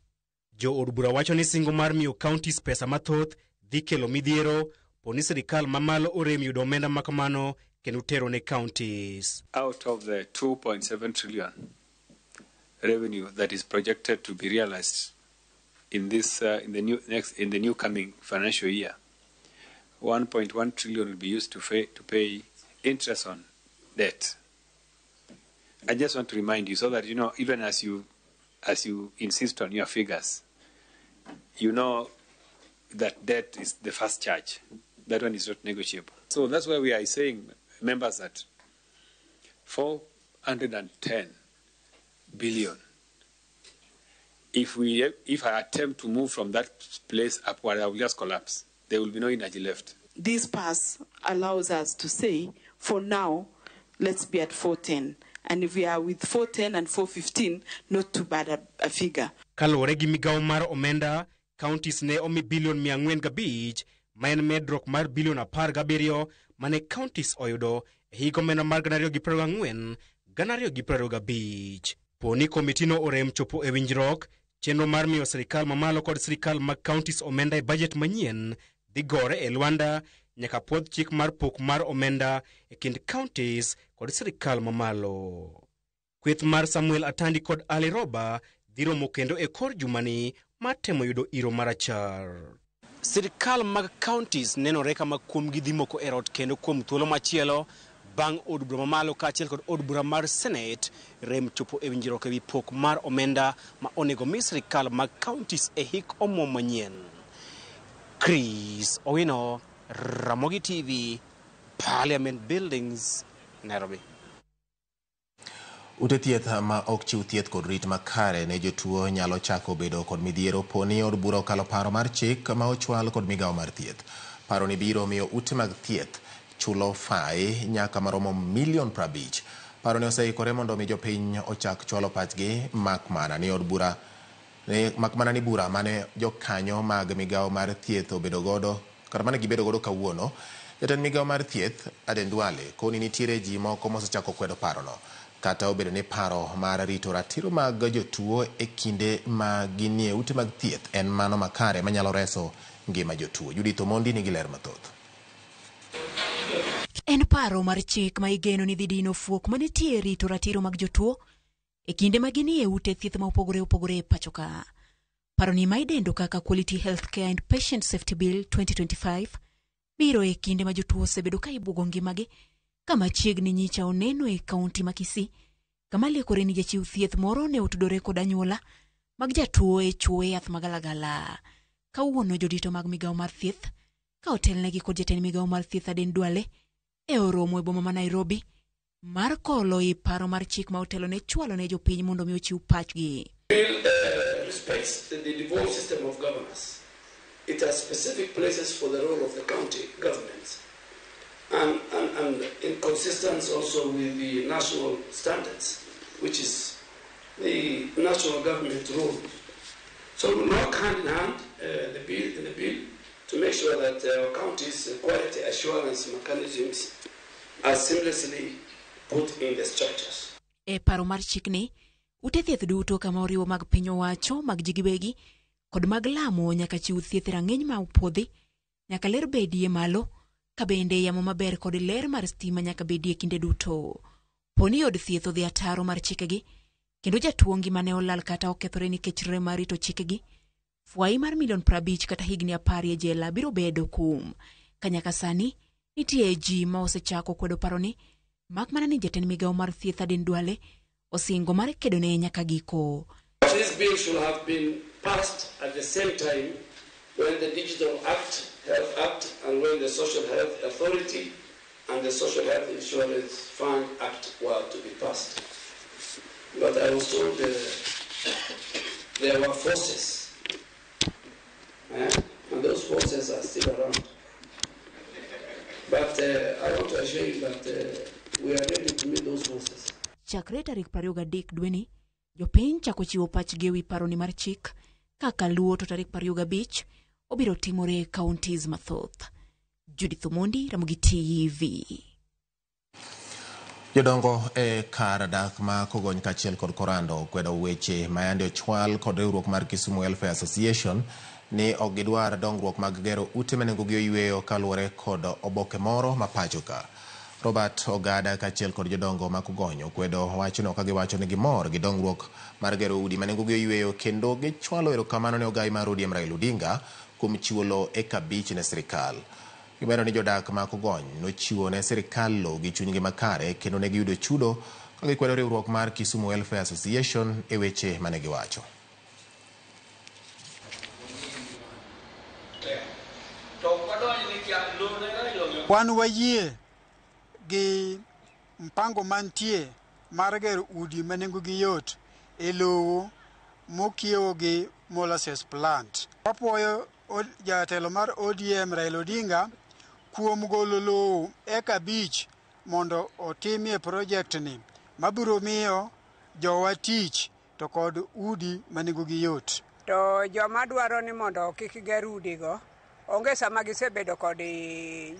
Jood bura wacho ni singo mar miyo counties pesa mathoth dhi kelo midhiero po ni sirikal mamalo orem yudo omenda ma kamano kendo tero ne counties. Out of the 2.7 trillion revenue that is projected to be realized in this in the new next in the new coming financial year, 1.1 trillion will be used to pay interest on debt. I just want to remind you so that you know, even as you insist on your figures, you know that debt is the first charge. That one is not negotiable. So that's why we are saying, members, that 410 billion. If I attempt to move from that place upward, I will just collapse. There will be no energy left. This pass allows us to say, for now, let's be at 410. And if we are with 410 and 415, not too bad a figure. Kaluwore gi migawo mar omenda, counties ne omi bilion 405, ma en medruok mar bilion 17 mane counties oyudo e higa omenda mar 2024 2025. Po ni komitino orem chopo e winjruok, chenro mar miyo sirikal mamalo kod sirikal mag counties omenda e budget manyien dhi gore e lwanda nyaka puodh chik mar pok mar omenda e kind counties kod sirikal mamalo. Kweth mar Samuel Atandi kod Ali Roba dhi romo kendo e kor jumani mar temo yudo iro marachar. Sirkal mag counties nenore kama kuomgi dhi moko e rot kendo kuom thuolo machielo bang' od bura mamalo kaachiel kod od bura mar Senate rem chopo e winjruok ewi pok mar omenda ma onego mi sirkal mag counties e hik omuom manyien. Chris Owino, Ramogi TV, Parliament Buildings, Nairobi. Ute thieth ma ok chiw thieth kod rit makare ne jotuo nyalo chako bedo kod midhiero po ni od bura okalo paro mar chik ma ochwal kod migawo mar thieth. Paro ni biro miyo ute mag thieth chulo fai nyaka maromo milion 50. Paro ni oseikore mondo mi jopiny ochak chwalo pachgi mak mana ni od bura mak mana ni bura mane jokanyo mag migawo mar thieth obedo godo kata mane gibedo godo kawuono. Jatend migawo mar thieth Aden Duale koni nitiere ji moko mosechako kwedo parono. Kata obedo ni paro mar rito ratiro mag jotuo e kinde ma ginie ute mag thieth en mano makare manyalo reso ngima jotuo. Judith Omondi nigi ler mathoth. En paro mar chik ma igeno ni dhi dino fuok manitie e rito ratiro mag jotuo e kinde ma ginie ute thieth ma opogore opogore e pacho ka. Paro ni ma idendo kaka Quality Healthcare and Patient Safety Bill 2025 biro e kinde ma jotuo osebedo ka ibuogo ngimagi kama chiegni nyicha oneno e kaunti ma Kisii kama liekore ni jachiw thieth moro ne otudore kod anyuola mag jatuo e chuoye yath magalagala. Kawuono jodito mag migawo mar thieth ka otelnegi kod jatend migawo mar thieth Aden Duale e oromo e boma ma Nairobi mar kolo i paro mar chik ma otelo ne chwalo ne jopiny mondo mi ochiw pachgi. Bill respects the devolved system of governance. It has specific places for the role of the county governments and in consistence also with the national standards, which is the national government role. So we work hand in hand the bill to make sure that our counties' quality assurance mechanisms are seamlessly put in the structures. E paro mar chikni, ute thieth duto kama oriwo mag piny owacho, mag ji giwegi, kod mag lamo nyaka chiw thieth e rang'iny ma opuodhi, nyaka ler bedie malo, ka bende yamo maber kod ler mar stima nyaka bedie kinde duto. Poni od thieth odhi ataro mar chikegi, kendo jatuo ngimane olal kata okethore nikech rem mar rito chikegi, fwai mar milion 50 kata higni 10 e jela biro bedo kum. Ka nyaka sani, nitie ji ma osechako kwedo paroni, mak mana ni jatend migawo mar thieth Aden Duale osingo mar kedone nyaka giko. This bill should have been passed at the same time when the Digital Act, Health Act, and when the Social Health Authority and the Social Health Insurance Fund Act were to be passed. But I was told there were forces, and those forces are still around. But I want to assure you that we are ready to meet those forces. Chakre tarik 23 dweni, jopiny chako chiwo pachgi ewi paroni mar chik kaka luwo to tarik 25 obiro timore e counties mathoth. Judith Omondi, Ramogi TV. Jodongo e kar dak ma Kogony kaachiel kod Korando kwedo weche ma yande ochwal kod riwruok mar Kisumu Welfare Association ni ok gidwar dongruok mag gero ute ma nengogi oyweyo kaluwore kod oboke moro ma pacho ka. Robert Ogada kaachiel kod jodongo ma Kogony okwedo wachno ka giwacho ni gimor gi dongruok mar gero udi ma nengogi oyweyo kendo gichwalo erokamano ne ogai mar ODM Raila Odinga kuom chiwo lowo eka 5 ne sirikal. Gimedo ni jodak ma Kogony nochiwo ne sirikal lowo gi chunygi makare kendo ne giyudo chudo ka gikwedo riwruok mar Kisumu Welfare Association e weche mane giwacho. Wan wayie gi mpango mantie mar gero udi ma nengogi yot e lowo mokiewo gi molasses plant. Wapuoyo jatelo mar ODM Raila Odinga kuom golo lowo eka 5 mondo otimie project ni mabiro miyo jowa tich to kod udi ma nengogi yot. To joma dwaro ni mondo kik ger udigo onge sama gisebedo kod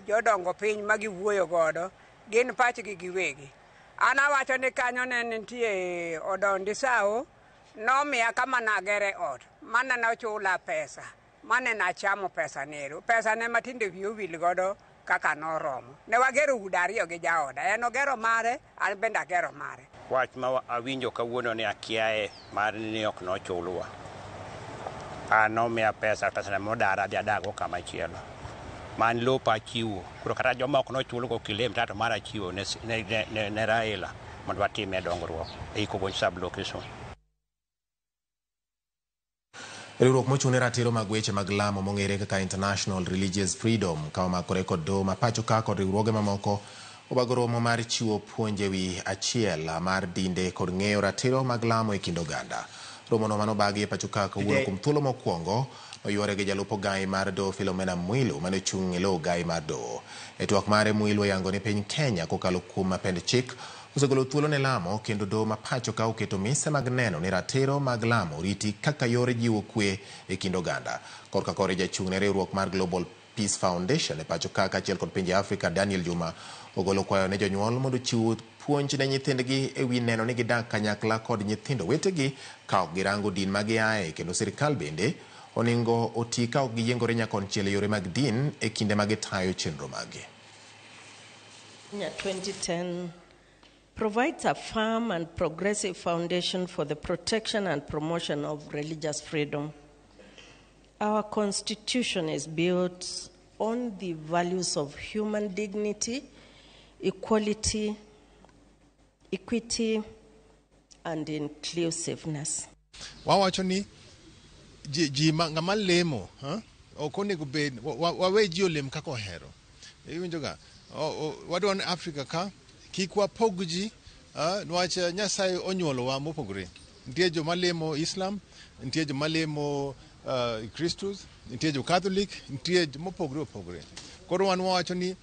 jodongo piny ma giwuoyo godo, gin pachgi giwegi. An awacho ni kanyo ne nitie Odondi Sao, nomiya kama nagere ot, mane nochula pesa, mane nachamo pesa nero. Pesa ne matinde wiye owil godo kaka noromo. Ne wagero udi 2 gi jaoda, en ogero mare, an bende agero mare. Wach ma awinjo kawuono ni akiaye mar ni ok nochulwa. An nomiya pesa, pesa modara adhi adago kama chielo. Man lopa achiwo. Koro kata joma ok nochulgo kilem to mara achiwo ne Raila mondo watime dongruok e Kogony sub-location. Riwruok mochung' ne ratiro mag weche mag lamo mong'ere kaka International Religious Freedom ka omakore kod doho ma pacho ka kod riwruoge mamoko obago romo mar chiwo puonj ewi achiel mar dinde kod ng'eyo ratiro mag lamo e kind oganda. Romono manobagi e pacho ka kawuono kuom thuolo mokwongo noywore gi jalup ogai mar doho Philomena Mwilu mane ochung' e lo ogai mar doho. E twak mare Mwilu oyango ni piny Kenya kokalo kuom pend chik osegolo thuolo ne lamo kendo doho ma pacho ka oketo mise mag neno ni ratiro mag lamo oriti kaka yor jiwo kwe e kind oganda. Korka kore jachung' ne riwruok mar Global Peace Foundation e pacho ka kaachiel kod pinje Afrika Daniel Juma ogolo kwayo ne jonyuol mondo ochiw puonj ne nyithindgi ewi neno ni gidak kanyakla kod nyithindo wetegi ka ok girango din ma giaye kendo sirikal bende oningo oti ka ok giyiengore nyakonchiel e yore mag din e kinde ma gitayo chenro maggi. Kenya 2010 provides a firm and progressive foundation for the protection and promotion of religious freedom. Our constitution is built on the values of human dignity, equality, equity, and inclusiveness. Wawacho ni ji ng'ama lemo, ok onego bed wawe ji olem kaka ohero. Iwinjo ga? Wadwa ni Afrika ka kik wapog ji, niwach Nyasaye onyuolowa mopogore. Nitie joma lemo Islam, nitie joma lemo Kristus, nitie jo Catholic, nitie mopogore opogore. Koro wan wawacho ni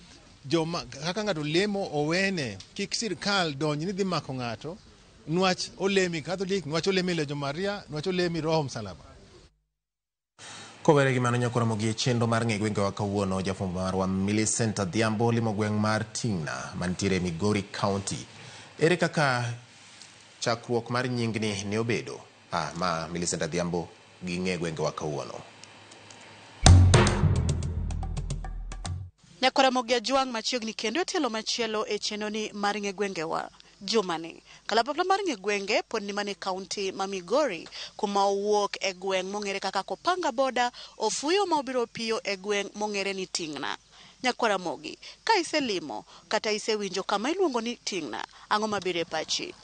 joma kaka ng'ato lemo owene, kik sirkal donj ni dhi mako ng'ato niwach olemi Catholic, niwach olemi Legion Maria, niwach olemi Roho Msalaba. Kowere gi mano nyakora mogi e chenro mar ng'e gwengewa kawuono, jafwambo marwa Millicent Adhiambo limo gweng' mar Tingna mantiere Migori County. Ere kaka chakruok mar nyingni ne obedo? Ma Millicent Adhiambo gi ng'e gwengewa kawuono. Nyakora Mogi Ajwang' machiegni kendo e tielo machielo e chenroni mar ng'e gwengewa. Jumani, kalapapla mar ng'e gwenge pod ni mana e kaunti ma Migori, kuma owuok e gweng' mong'ere kaka Kopanga Boda, ofuyo ma obiro piyo e gweng' mong'ere ni Tingna. Nyakwara Mogi, ka iselimo kata isewinjo kama iluongo ni Tingna, ang'o mabiro e pachi?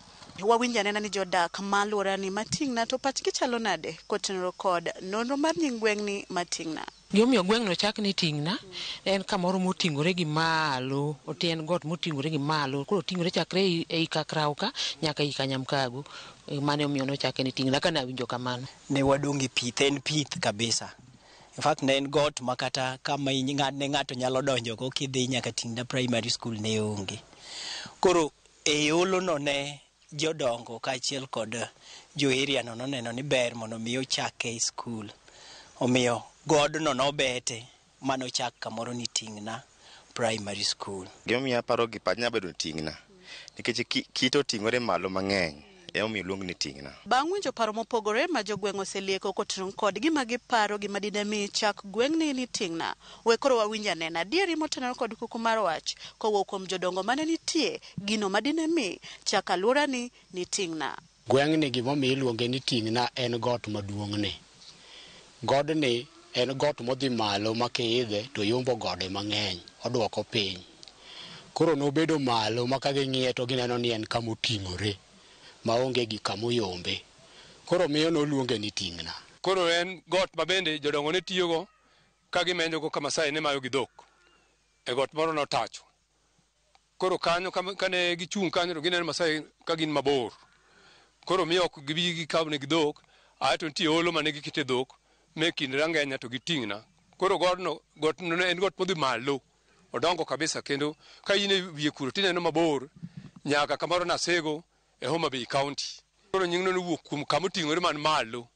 Wawinjo anena ni jodak ma alworani ma Tingna to pachgi chalo nade kotenore kod nonro mar nying gweng'ni ma Tingna. Gimomiyo gweng'no ochak ni Tingna, en kamoro moting'ore gi malo, en got moting'ore gi malo, koro oting'ore chakre ei Kakrao ka nyaka ei Kanyamkago. Mano emomiyo nochake ni Tingna, kane awinjo kamano. Ne wadong' e pith, en pith kabisa. In fact, ne en got ma kata kama ne ng'ato nyalo donjogo kidhi nyaka Tingna Primary School ne onge. Koro e olono ne jodongo kaachiel kod jo area no noneno ni ber mondo mi ochake skul. Omiyo godno nobete manochak kamoro ni Tingna Primary School. Gimomiyo aparo gi pacha nyalo bedo Tingna nikech kite oting'ore malo mang'eny, emomiyo oluong ni Tingna. Bang' winjo paro mopogore ma jogweng' oselieko kotenore kod gima giparo gima dine mi chak gweng'ni ni Tingna, we koro wawinj anena adieri motenore kod kuku mar wach kowuok kuom jodongo mane nitie gino madine mi chak alworani ni Tingna. Gweng'ni gimomiyo iluonge ni Tingna en got maduong'ni. Godni en got modhi malo ma kiidhe to yombo gode mang'eny, oduoko piny. Koro nobedo malo ma ka ging'iye to gineno ni en kamoting'ore maonge gi kamoyombe. Koro miyo noluonge ni Tingna. Koro en got ma bende jodongo ne tiyogo ka gimenjogo ka Masai ne mayo gi dhok. E got moro notacho. Koro kanyo kane gichung' kanyo to gineno Masai ka gin mabor. Koro miyo ok gibi gikaw negi dhok, ae to nitie olo mane gikete dhok me kind Rangenya to gi Tingna. Koro godno, godno en got modhi malo, odongo kabisa, kendo ka in e wiye kuro tineno mabor nyaka kamoro Nasego e Homa Bay County. Koro nyingno nowuok kuom kama oting'ore man malo,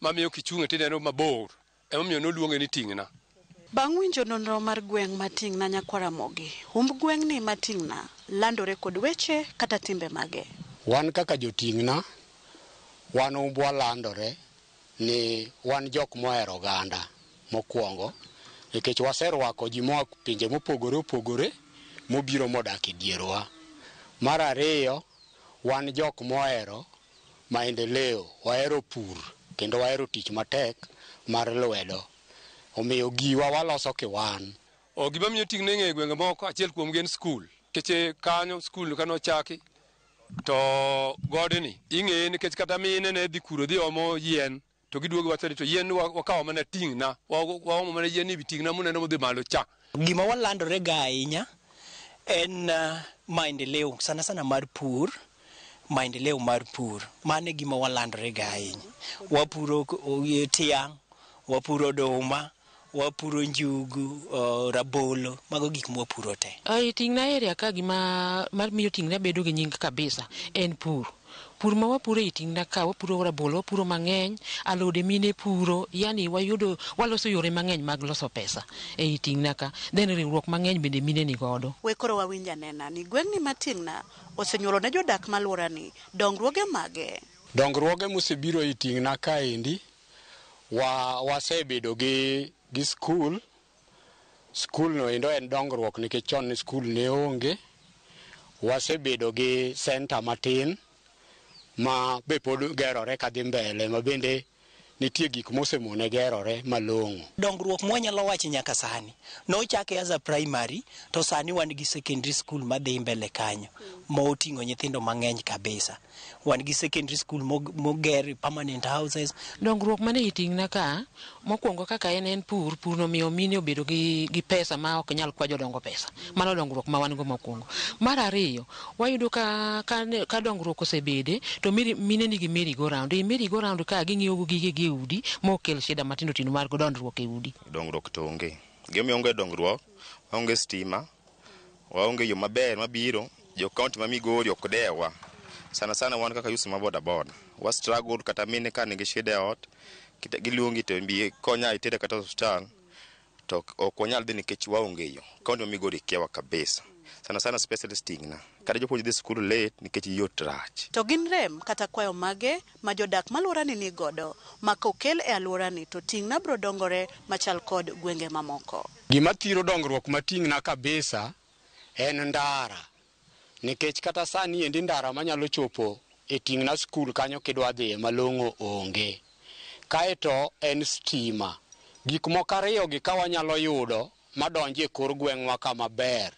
mamiyo kichung'e tineno mabor, emomiyo noluonge ni Tingna. Bang' winjo nonro mar gweng' ma Tingna Nyakwara Mogi, humb gweng'ni ma Tingna landore kod weche kata timbe mage. Wan kaka joting'na, wan humbwa landore ni wan jok mohero oganda mokwongo, nikech waserwako ji moa pinje mopogore opogore mobiro modak e dierwa. Mar ariyo, wan jok mohero maendeleo, wahero pur. Kendo wahero tich matek mar lwedo. Omiyo giwa waloso kiwan. O gima miyo Ting'na ing'eyo e gwenge moko achiel kuom gi en skul. Nikech kanyo skul kane ochaki to godni ing'eye nikech kata mine ne dhi kuro dhi omo yien to giduogo giwacho ni to yien wakawo mana Ting'na waomo mana yien ni Ting'na muneno modhi malo cha. Gima walandore ga ahinya en maendeleo sana sana mar pur, maendeleo mar pur. Mano e gima walandore ga ahinya. Wapuro tiang', wapuro oduma, wapuro njugu, rabolo, mago gik mwapuro te. Ei Ting'na area ka gima mar miyo Ting'na bedo gi nying kabisa en pur. Pur ma wapuro ei Ting'na ka, wapuro rabolo, wapuro mang'eny, alode mine puro, yani wayudo, waloso yore mang'eny mag loso pesa ei Ting'na ka. Then riwruok mang'eny bende mine ni godo. We koro wawinj anena ni gweng'ni ma Ting'na osenyuolo ne jodak malworani dongruoge mage? Dongruoge mosebiro ei Ting'na kaendi, wasebedo gi skul. Skul no endo en dongruok nikech chon skul ne onge. Wasebedo gi center matin ma be pod gerore kadhi mbele, ma bende nitie gik mosemone gerore malong'o. Dongruok mwanyalo wacho nyaka sani, nochake as a primary, to sani wan gi secondary school madhi mbele kanyo, moting'o nyithindo mang'eny kabisa. Wan gi secondary school moger permanent houses. Dongruok mane i Ting'na ka, mokwongo kaka en pur, pur no miyo mine obedo gi pesa ma ok nyal kwa jodongo pesa. Mano dongruok ma wan go mokwongo. Mar ariyo, wayudo ka dongruok osebede, to mine nigi merry go round. E merry go round ka ging'iyo go gige gi e udi, mokel shida matindo tindo mar dongruok e udi. Dongruok to onge. Gimomiyo onge dongruok, waonge stima, waonge yo maber mabiro, jo county ma Migori ok dewa. Sana sana wan kaka youth ma boda boda. Wa struggle kata mine ka nigi shida e ot, giluongi to bi konya itere kata osiptal, to ok wanyal dhi nikech waonge yo. County ma Migori kiawa kabisa. Sana sana specialist Ting'na. Kata jopuonj dhi skul late nikech yot rach. To gin rem kata kwayo mage ma jodak malworani ni godo ma kokel e alworani to Ting'na bro dongore machal kod gwenge mamoko. Gima thiro dongruok ma Ting'na kabisa en ndara. Nikech kata sani endi ndara manyalo chopo e Ting'na skul kanyo kidwa dhiye malong'o onge. Kaeto en stima. Gik moko ariyo gi ka wanyalo yudo madonjo e kor gweng'wa kama ber,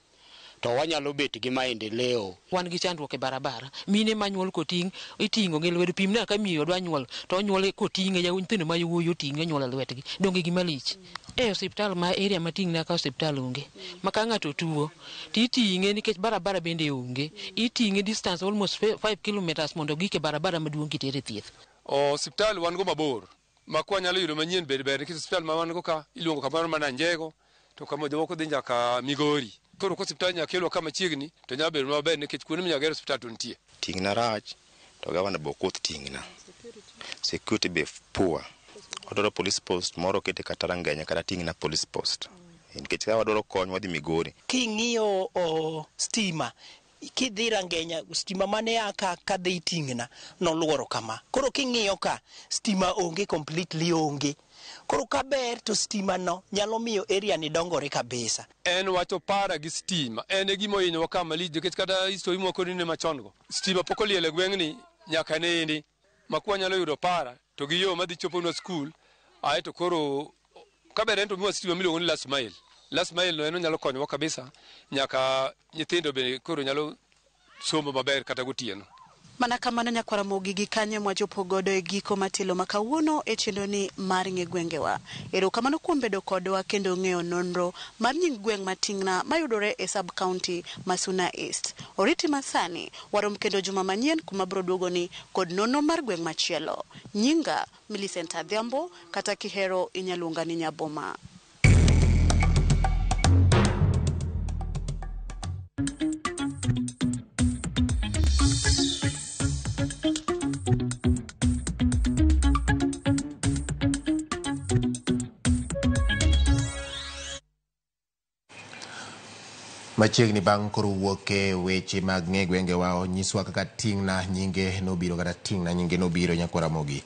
to wanyalo bet gi maendeleo. Wan gi chandruok e barabara. Mine manyuol koting', iting'o gi lwedo. Pimna ka miyo dwa nyuol, to onyuol koting'e, nyithindo ma yawuoyi oting'e onyuol e lwetgi. Donge gima lich? E osiptal ma area ma Ting'na ka osiptal onge. Ma ka ng'ato tuo, to iting'e nikech barabara bende onge. Iting'e distance almost 5 kilometers mondo gik e barabara maduong' kitere thieth. Osiptal wan go mabor. Ma kwa nyalo yudo manyien bed ber nikech osiptal ma wan go ka iluongo kamoro mana Njego, to kama jomoko dhi nyaka Migori. Koro ka osiptal nyaka kelwa kama chiegni to nyalo bedo maber nikech kuonde minyalo ger osiptal to nitie. Ting'na rach to gavana be ok wuoth Ting'na. Security be poor. Wadwaro police post moro kete kata Rangenya kata Ting'na police post. Nikech ka wadwaro kony wadhi Migori. King'iyo stima, kidhi Rangenya, stima mane a ka kadhi Ting'na noluoro kama. Koro king'iyo ka, stima onge completely onge. Koro kaber to stima no nyalo miyo area ni dongore kabisa. En wacho para gi stima, en e gima ohinyowa ka malich nikech kata history moko ni machon go. Stima pok oliel e gweng'ni nyaka nene. Ma kwa nyalo yudo para to gi yo madhi choponwa skul, ae to koro kaber en to miwa stima miluongo ni last mile. Last mile no en onyalo konyowa kabisa nyaka nyithindo be koro nyalo somo maber kata gotieno. Mana kamano nyakwara Ramogi gi kanyo mwachopo godo e giko matelo ma kawuono e chenro ni mar ng'e gwengewa. Erokamano kuom bedo kodwa kendo ng'eyo nonro mar nying gweng' ma Ting'na mayudore e sub county ma Suna East. Oriti masani, warom kendo juma manyien kuma bro duogoni kod nonro mar gweng' machielo. Nyinga Millicent Adhiambo, kata kihero inyaluonga ni Nyaboma. Machiegni bang' koro wuok e weche mag ng'e gwengewa, onyiswa kaka Ting'na nyinge nobiro kata Ting'na nyinge nobiro nyakwar Ramogi.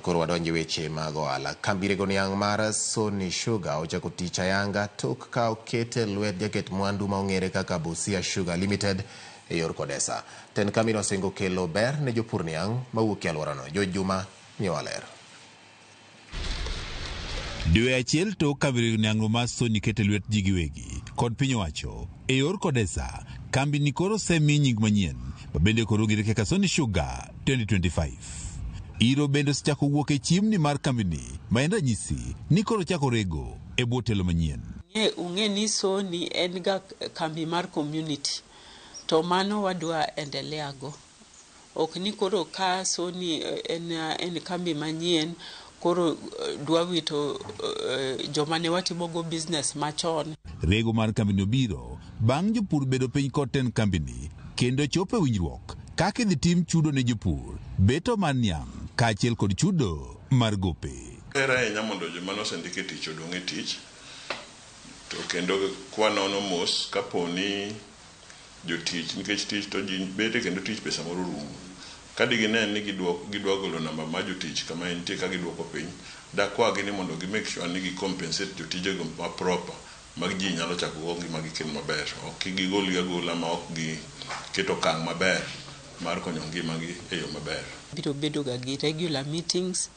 Koro wadonjo e weche mag ohala. Kambi rego niang' mar Sony Sugar ochako tich ayanga tok ka okete lwet jaket mwandu ma ong'ere kaka Busia Sugar Limited e yor Kodesa. Tend kambino osingo kelo ber ne jopur niang' mawuok e alworano. George Juma miyowa ler. Dwe achiel tok kambi rego niang'no mar Sony keto e lwet ji giwegi kod piny owacho e yor Kodesa, kambi ni koro osemi nying manyien ma bende koro ong'ere kaka Sony Sugar 2025. Iro bende osechako wuok e chimni mar kambini ma en ranyisi ni koro ochako rego e bwo telo manyien. Ung'e ni Sony en ga kambi mar community to mano wadwa endelea go. Ok ni koro ka Sony en kambi manyien koro dwa wito joma ne watimogo business machon. Rego mar kambini obiro bang' jopur bedo piny kod tend kambini kendo chopo e winjruok kaka idhi tim chudo ne jopur, beto mar niang' kaachiel kod chudo mar gope. Ber ahinya mondo joma nosendik e tich odong' e tich to kendo kwanono mos kapo ni jotich nikech tich to ji bete kendo tich pesa moro rumo. Ka digine ni gidwa golo namba mar jotich kama entie ka giduoko piny, dakwagi ni mondo gi make sure ni gi compensate jotijego ma proper mag ji nyalo chako go ngimagi kendo maber. Ok gigolgi agola ma ok giketo okang' maber mar konyo ngimagi e yo maber. Biro bedo ga gi regular meetings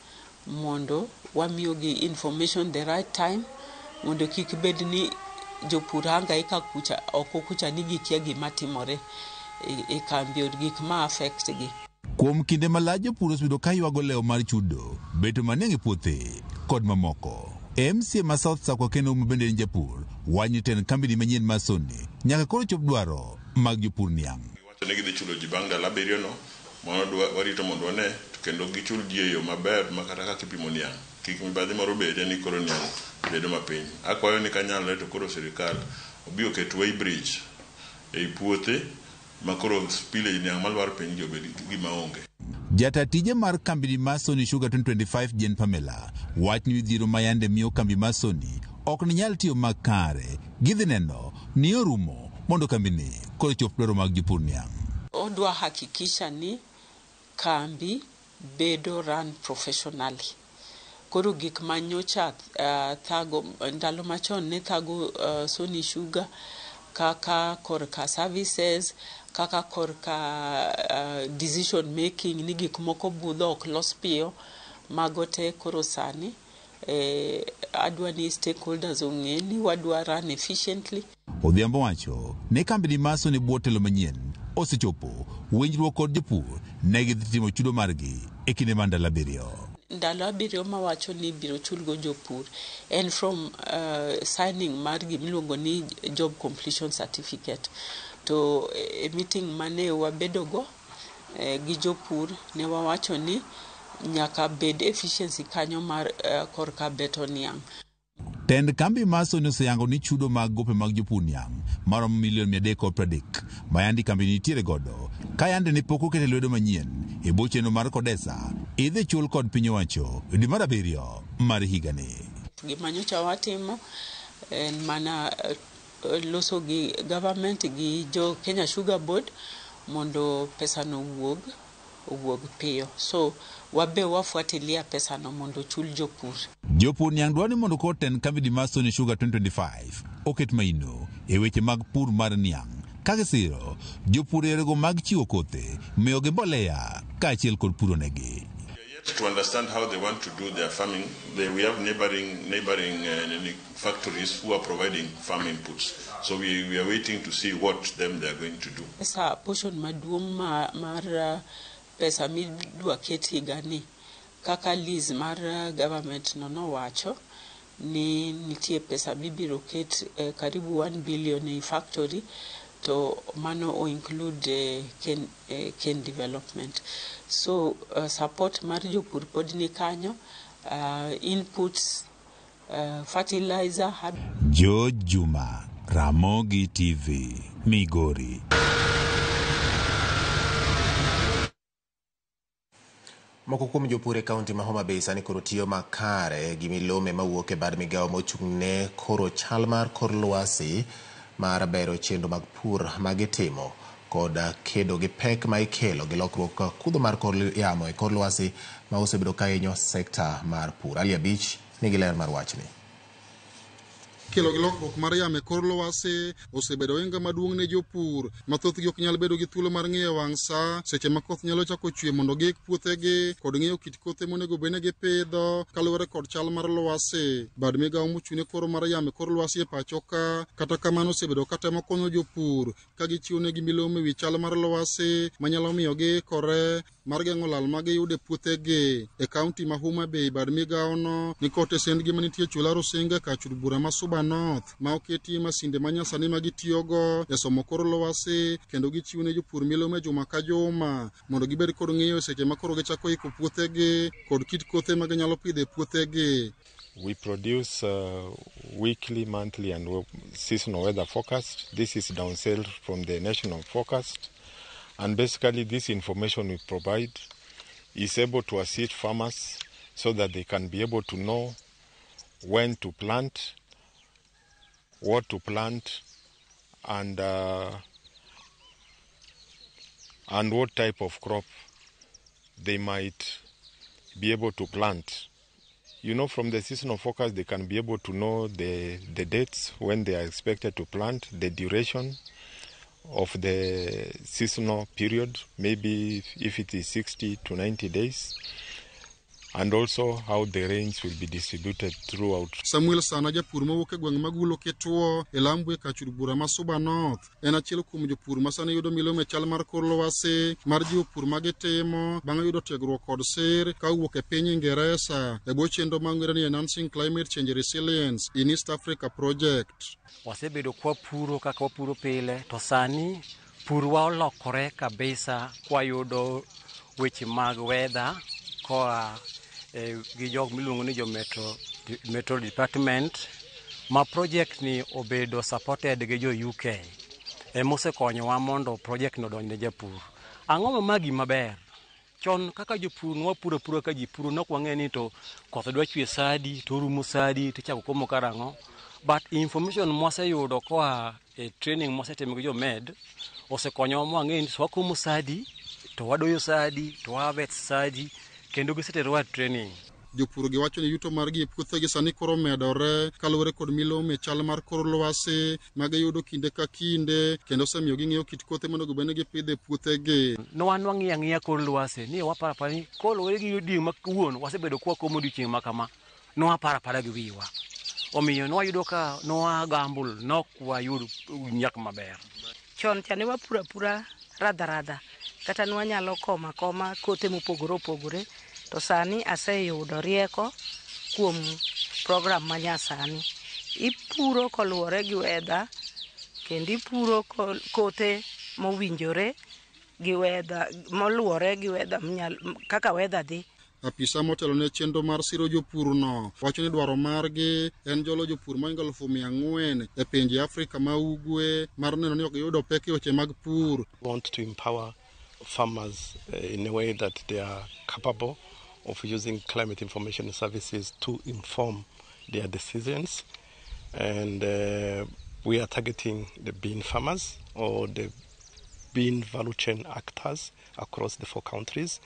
mondo wamiyogi information the right time mondo kik bed ni jopur hangaika kucha oko kucha ni gikia gima timore e kambi or gik ma affect gi. Kuom kinde malach jopur osebedo ka ywago lewo mar chudo, beto mar niang' e puothe kod mamoko. MCA ma South Sakwa kendo ma bende en japur, wacho ni tend kambini manyien mar Sony nyaka koro chop dwaro mag jopur niang'. Giwacho ni gidhi chulo ji bang' ndalo 7 no, mano warito mondo wane to kendo gichul ji e yo maber ma kata kaka ipimo niang' kik mibadhi moro bedie ni koro niang' bedo mapiny. Akwayo ni kanyalore to koro sirikal obi oket weighbridge ei puothe ma koro spillage niang' malwar piny gi obed gima onge. Jata tije mar kambini mar Sony Sugar 2025 Jane Pamela wach ni midhiero ma yande miyo kambi mar Sony ok ni nyal tiyo makare gidhi neno ni orumo mondo kambini koro chop dwaro mag jopur niang'. Odwa hakikisha ni kambi bedo run professionally. Koro gik manyocha thago ndalo machon ne thago Sony Sugar kaka korka services, kaka korka decision making ni gik moko budho ok los piyo, mago te koro sani adwa ni stakeholders ong'e ni wadwa run efficiently. Odhiambo wacho ni kambini mar Sony bwo telo manyien osechopo winjruok kod jopur ne gidhi timo chudo margi e kinde mar ndalo 7. Ndalo 7 mawacho ni ibiro chulgo jopur en from signing mar gimiluongo ni job completion certificate. To e meeting mane wabedogo gi jopur ne wawacho ni nyaka bed efficiency kanyo mar korka beto niang'. Tend kambi mar Sony oseyango ni chudo mag gope mag jopur niang' maromo milion 330 ma yandi kambi nitiere godo ka yande ne pok okete lwedo manyien e bwo chenro mar Kodesa idhi chul kod piny owacho e dwe mar 7 mar higani. Gima nyocha watimo en mana loso gi government gi jo Kenya Sugar Board mondo pesano owuog piyo. So wabe wafuatilia pesano mondo ochul jopur. Jopur niang' dwaro ni mondo koro tend kambi mar Sony Sugar 2025 oket maino e weche mag pur mar niang' ka gisiro jopur e yorego mag chiwo kothe, miyogi mbolea kaachiel kod puro negi. Yet to understand how they want to do their farming, we have neighboring factories who are providing farm inputs. So we are waiting to see what them they are going to do. Pesa portion maduong' mar pesa midwa ket higani kaka lease mar government no nowacho ni nitie pesa mibiro ket karibu 1 billion e factory to mano o include cane development. So support mar jopur pod ni kanyo, inputs, fertilizer. George Juma, Ramogi TV, Migori. Moko kuom jopur e kaunti ma Homa Bay sani koro tiyo makare gi milome mawuok e bad migawo mochung' ne koro chal mar kor lwasi mar bero chenro mag pur magitimo kod kedo gi pek ma ikelo gi lokruok kudho mar kor yamo e kor lwasi ma osebedo ka hinyo sekta mar pur. Ali Abich nigi ler mar wachni. Kelo gi lokruok mar yamo e kor lwasi osebedo ohinga maduong' ne jopur ma thothgi ok nyal bedo gi thuolo mar ng'iyo wang' sa seche ma koth nyalo chako chwe mondo giik puothegi kod ng'eyo kit kothe monego bed ni gipidho kaluwore kod chal mar lwasi. Bad migawo mochung' ne koro mar yamo e kor lwasi e pacho ka kata kamano osebedo ka temo konyo jopur ka gichiwo negi milome ewi chal mar lwasi manyalo miyo giikore mar geng'o lal ma giyudo e puothegi. E kaunti ma Homa Bay, bad migawono ni kod tesendgi manitie Chula Rusinga kar chud bura ma Suba North ma oketie masinde manyasani ma gitiyogo e somo kor lwasi kendo gichiwo ne jopur milome juma ka juma mondo gibed kod ng'eyo e seche ma koro gichako iko puothegi kod kit kothe ma ginyalo pidho e puothegi. We produce weekly, monthly, and seasonal weather forecast. This is downsell from the national forecast. And basically, this information we provide is able to assist farmers so that they can be able to know when to plant, what to plant, and what type of crop they might be able to plant. You know, from the seasonal forecast, they can be able to know the dates when they are expected to plant, the duration of the seasonal period, maybe if it is 60 to 90 days, and also how the rains will be distributed throughout. Samuel Sana, japur mawuok e gweng' Magulo Kituo e Lambwe kar chud bura ma Suba North, en achiel kuom jopur ma sani yudo milome chal mar kor lwasi mar jiwo pur ma gitimo bang' yudo tiegruok kod sir ka owuok e piny Ingeresa e bwo chenro ma ong'ere ni Enhancing Climate Change Resilience in East Africa Project. Wasebedo kwapuro kaka wapuro pile, to sani purwa olokore kabisa kwayudo weche mag weather koa gi jok miluongo ni jo Metro Department ma project ni obedo supported gi jo UK emosekonyowa mondo project no odonj ne japur. Ang'o ma ma gima ber? Chon kaka jopur nwapuro apura ka ji puro nok wang'e ni to koth dwa chwe sa adi to orumo sa adi tichako komo karang'o. But information mwaseyudo koa e training mwasetimo gi jo MED osekonyowa mwang'e ni wakomo sa adi to wadoyo sa adi to waharvest sa adi kendo giseterowa training. Jopur gi wacho ni yuto margi e puothegi sani koro medore kaluwore kod milome chal mar kor lwasi ma giyudo kinde ka kinde kendo osemiyo ging'eyo kit kothe monego bed ni gipidho e puothegi. Wan wang'iyo ang'iya kor lwasi ni waparo apara ni koluwore gi odiechieng' ma kawuono wasebedo kwakomo odiechieng' ma kama, nwaparo apara gi wiwa. Omiyo nwayudo ka nwa gamble nok wayud nyak maber. Chon cha ne wapuro apura radha radha kata nwanyalo komo akoma kothe mopogore opogore to sani aseyudo rieko kuom program manyasani. Ipuro koluwore gi weather kendo ipuro kothe mowinjore gi weather moluwore gi weather kaka weather dhi. Apisa motelo ne chenro mar siro jopur no wacho ni dwaro margi en jolo jopur mohingo 400,000 e pinje Afrika ma ugwe mar neno ni ok giyudo pek e weche mag pur. Want to empower farmers in a way that they are capable of using climate information services to inform their decisions. And we are targeting the bean farmers or the bean value chain actors across the 4 countries.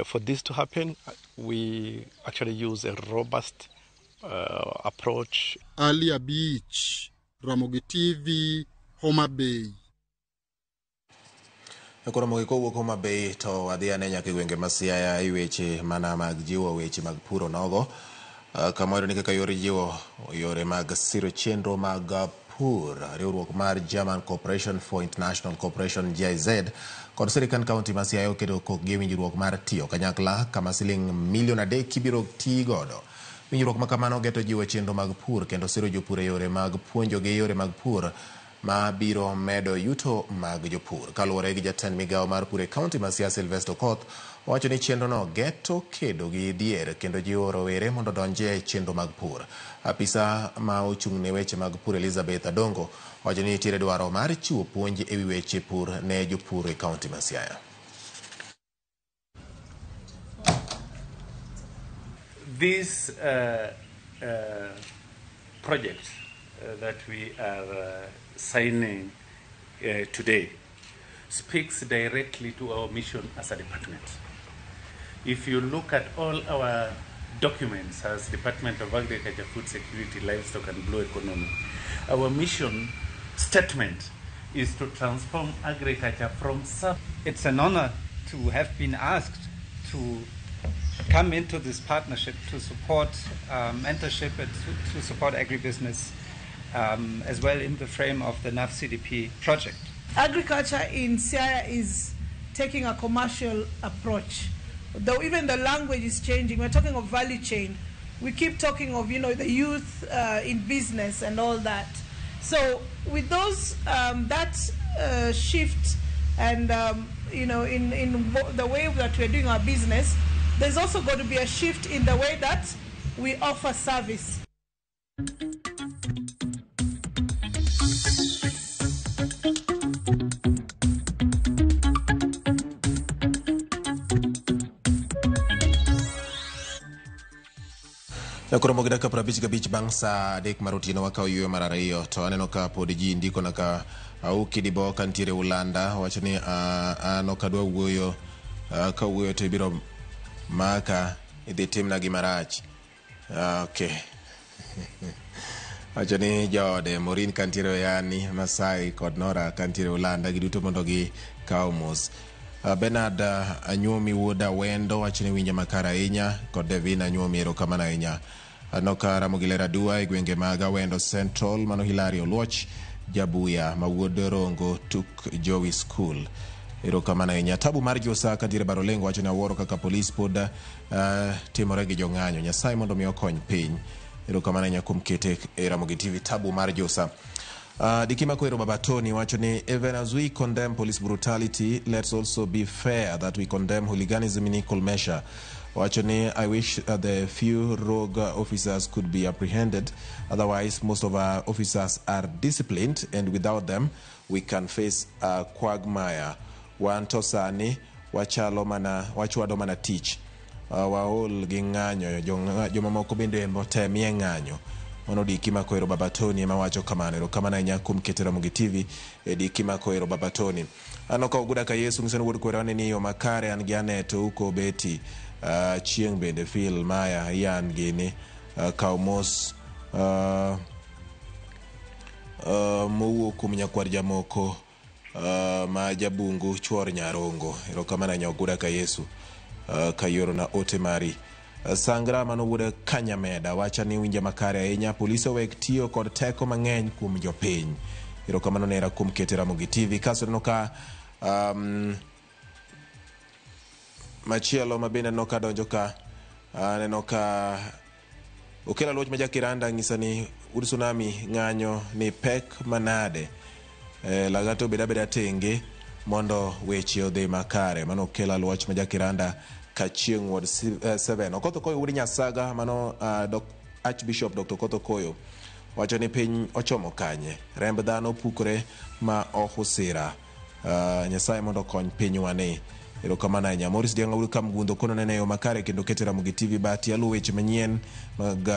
For this to happen, we actually use a robust approach. Alia Beach, Ramogi TV, Homa Bay. Koro Ramogi kowuok Homa Bay to wadhi ane nyaka e gwenge ma Siaya e weche mana mag jiwo weche mag puro nogo. Kama wayudo ni kaka yor jiwo yore mag siro chenro mag pur, riwruok mar German Cooperation for International Cooperation GIZ kod sirikand kaunti ma Siaya oketo kokgi e winjruok mar tiyo kanyakla kama siling milion 3 ibiro ti godo. Winjruok ma kamano geto jiwo chenro mag pur kendo siro jopur e yore mag puonjogi yore mag pur ma biro medo yuto mag jopur. Kaluwore gi jatend migawo mar pur e kaunti ma Siaya Sylvester Okoth, owacho ni chenrono geto kedo gi dhier kendo jiwo rowere mondo odonj e chenro mag pur. Apisa ma ochung' ne weche mag pur Elizabeth Adongo owacho ni nitiere dwaro mar chiwo puonj ewi weche pur ne jopur e kaunti ma Siaya. This project that we are signing today speaks directly to our mission as a department. If you look at all our documents as Department of Agriculture, Food Security, Livestock and Blue Economy, our mission statement is to transform agriculture from sub. It's an honor to have been asked to come into this partnership to support mentorship and to support agribusiness as well in the frame of the NAVCDP project. Agriculture in Siaya is taking a commercial approach. Though even the language is changing. We're talking of value chain. We keep talking of, you know, the youth in business and all that. So with those, that shift and, you know, in the way that we're doing our business, there's also going to be a shift in the way that we offer service. Koro gi dakika 55 bang' saa 3 mar otieno wakawo yueyo mar ariyo to aneno ka pod ji ndiko na ka Auki Dibo kantiere Ulanda wacho ni an ok adwa wuoyo, ka wuoyo to ibiro maka idhi timna gimarach. Okay. Wacho ni joode Maureen kantiere Oyani, Masai kod Nora kantiere Ulanda giduto mondo gikaw mos. Bernard Anyuomi wuod Awendo wacho ni winjo makare ahinya kod Devina Anyuomi erokamano ahinya. Aneno ka Ramogi Ler Adua e gwenge mag Awendo Central mano Hilary Oluoch Jabuya ma wuod Rongo Tuk Jowi School. Erokamano ahinya. Tabu mar Josa kantiere Barolengo wacho ni awuoro kaka polis pod timore gi jong'anyo. Nyasaye mondo mi okony piny. Erokamano ahinya kuom kete e Ramogi TV. Tabu mar Josa. Dikima Kwero Baba Tony wacho ni even as we condemn police brutality, let's also be fair that we condemn hooliganism in equal measure. Wacho ni I wish the few rogue officers could be apprehended. Otherwise, most of our officers are disciplined, and without them, we can face a quagmire. Wan to sani wachalo mana wachwado mana tich. Waol gi ng'anyo, jomamoko bende otemie ng'anyo. Mano Diki Makoero Baba Tony ema wacho kamano. Erokamano ahinya kuom kete Ramogi TV e Diki Makoero Baba Tony. Aneno ka Oguda ka Yesu nyiso ni wuod kwerwa ni yo makare an gi Anet Ouko Beti Chieng' bende Phil Maya Ian gini kaw mos mowuok kuom nyakwar jamoko ma jabungu chuor Nyarongo. Erokamano ahinya Oguda ka Yesu kaiorona ote mari. Sangra mano wuod Kanyameda wacha ni winja makare ahinya, polisi owek tiyo kod teko mang'eny kuom jopiny. Erokamano nera kuom kete Ramogi TV. Kasto aneno ka machielo ma bende aneno ka donjo ka aneno ka Okelo Aluoch ma Jakiranda ng'isa ni ud tsunami ng'anyo ni pek manade. Lagato obed abeda tenge mondo weche odhi makare. Mano Okelo Aluoch ma Jakiranda Kachieng' Ward 7. Okoth Okoyo wuod Nyasaga mano Archbishop Dr. Okoth Okoyo wacho ni piny ochomo kanye. Remb dhano pukore ma ohusira. Nyasaye mondo okony pinywa ni. Erokamano ahinya. Maurice Diang'a wuod Kamgundho kono nene yo makare kendo kete Ramogi TV bati aluwo weche manyien mag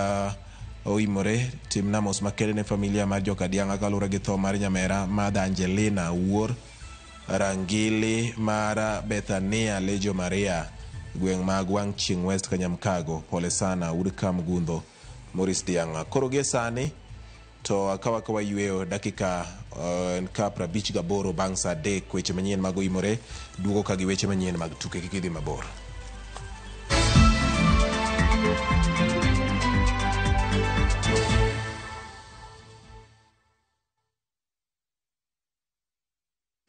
oimore. Timna mos makende ne familia mar joka Diang'a kaluwore gi tho mar nyamera Madha Angelina wuor Rangili mar Bethania Lejo Maria gweng' mag wang' chieng' West Kanyamkago. Pole sana wuod Kamgundho Maurice Diang'a. Koro gie sani to akawa kawa yweyo dakika ka 58 bang' saa 3 weche manyien mag oimore duogo ka gi weche manyien mag tuke. Kik idhi mabor.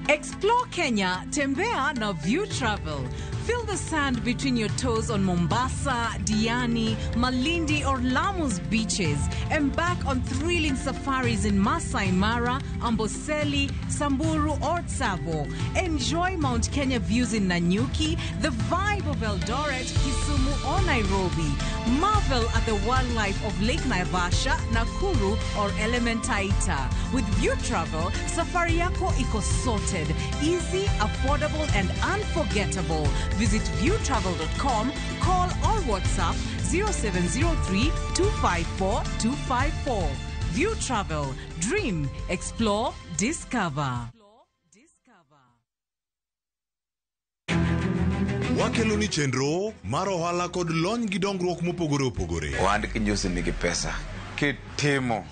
Explore Kenya, tembea na View Travel. Feel the sand between your toes on Mombasa, Diani, Malindi or Lamu's beaches. Embark on thrilling safaris in Masai Mara, Amboseli, Samburu or Tsavo. Enjoy Mount Kenya views in Nanyuki, the vibe of Eldoret, Kisumu or Nairobi. Marvel at the wildlife of Lake Naivasha, Nakuru or Elementaita. With View Travel, safari yako iko sorted. Easy, affordable and unforgettable. Visit viewtravel.com, call or WhatsApp 0703 254 254. View Travel. Dream, explore, discover. Wakelo ni chenro mar ohala kod lony gi dongruok mopogore opogore. Ohand kinjusi nigi pesa kitimo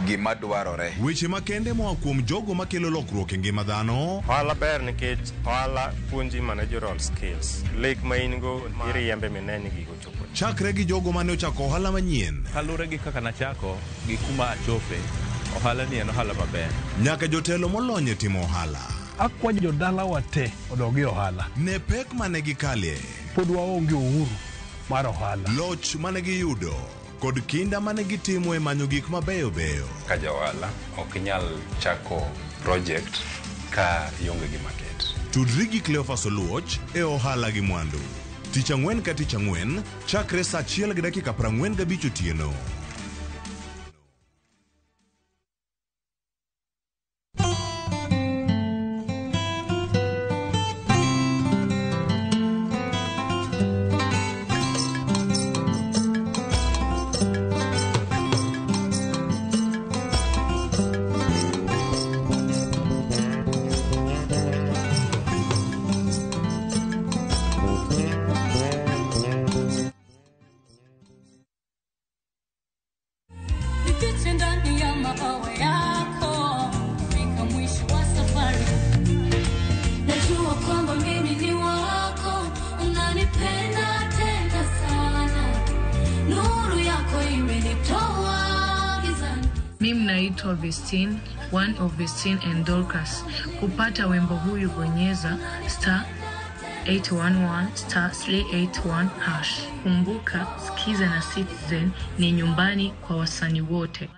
gima dwarore. Weche makende moa kuom jogo makelo lokruok e ngima dhano. Ohala ber nikech ohala puonji managerial skills. Lek ma in go iriembe mine ni gigo chopo. Chakre gi jogo mane ochako ohala manyien. Kaluwore gi kaka nachako gi kuma achope, ohala ni en ohala maber. Nyaka jotelo molony e timo ohala. Akwayo jodalawa te odog e ohala. Ne pek mane gikalie. Pod waonge uhuru mar ohala. Loch mane giyudo kod kinda mane gitimo e manyo gik mabeyo beyo. Ka ja ohala ok inyal chako project ka ionge gi market. Tudri gi Cleophas Oluoch e ohala gi mwandu. Tich ang'wen ka tich ang'wen chakre saa 1:45 otieno. Nifiche ndani ya mabawa yako fika mwisho wa safari. Najua kwamba mimi ni wako, unanipenda tena sana. Nuru yako imenitoa gizani. Mimi naitwa Vestine, one of Vestine and Dorcas. Kupata wimbo huyu bonyeza star 811 star 381 hash. Kumbuka, Skiza na Citizen ni nyumbani kwa wasanii wote.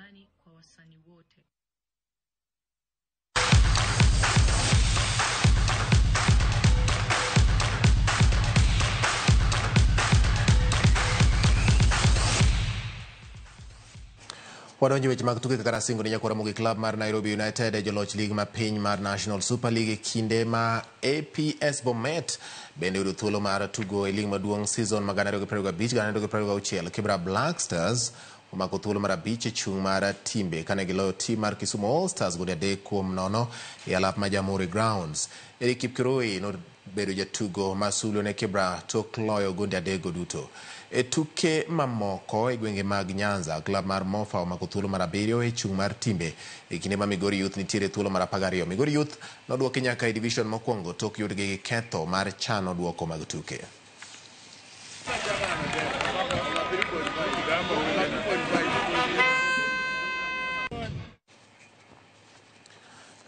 Wadonjo weche mag tuke kaka nasingo ni nyakwara Ramogi Club mar Nairobi United e joloch lig ma piny mar National Super League e kinde ma APS Bomet bende oyudo thuolo mar tugo e lig maduong' season ma 2025-2026. Kibra Black Stars omako thuolo mar 5 e chung' mar timbe kane giloyo tim mar Kisumu All Stars gode 3-0 e alap ma Jamhuri Grounds. Eric Kipkirui nobedo jatugo ma sulwe ne Kibra tok loyo gonde 3 duto. E tuke mamoko e gwenge mag Nyanza, klab mar Mofa omako thuolo mar 7 e chung' mar timbe e kinde ma Migori Youth nitiere thuolo mar 12. Migori Youth nodwoki nyaka e division mokwongo tok yudgi gi ketho mar chano duoko mag tuke.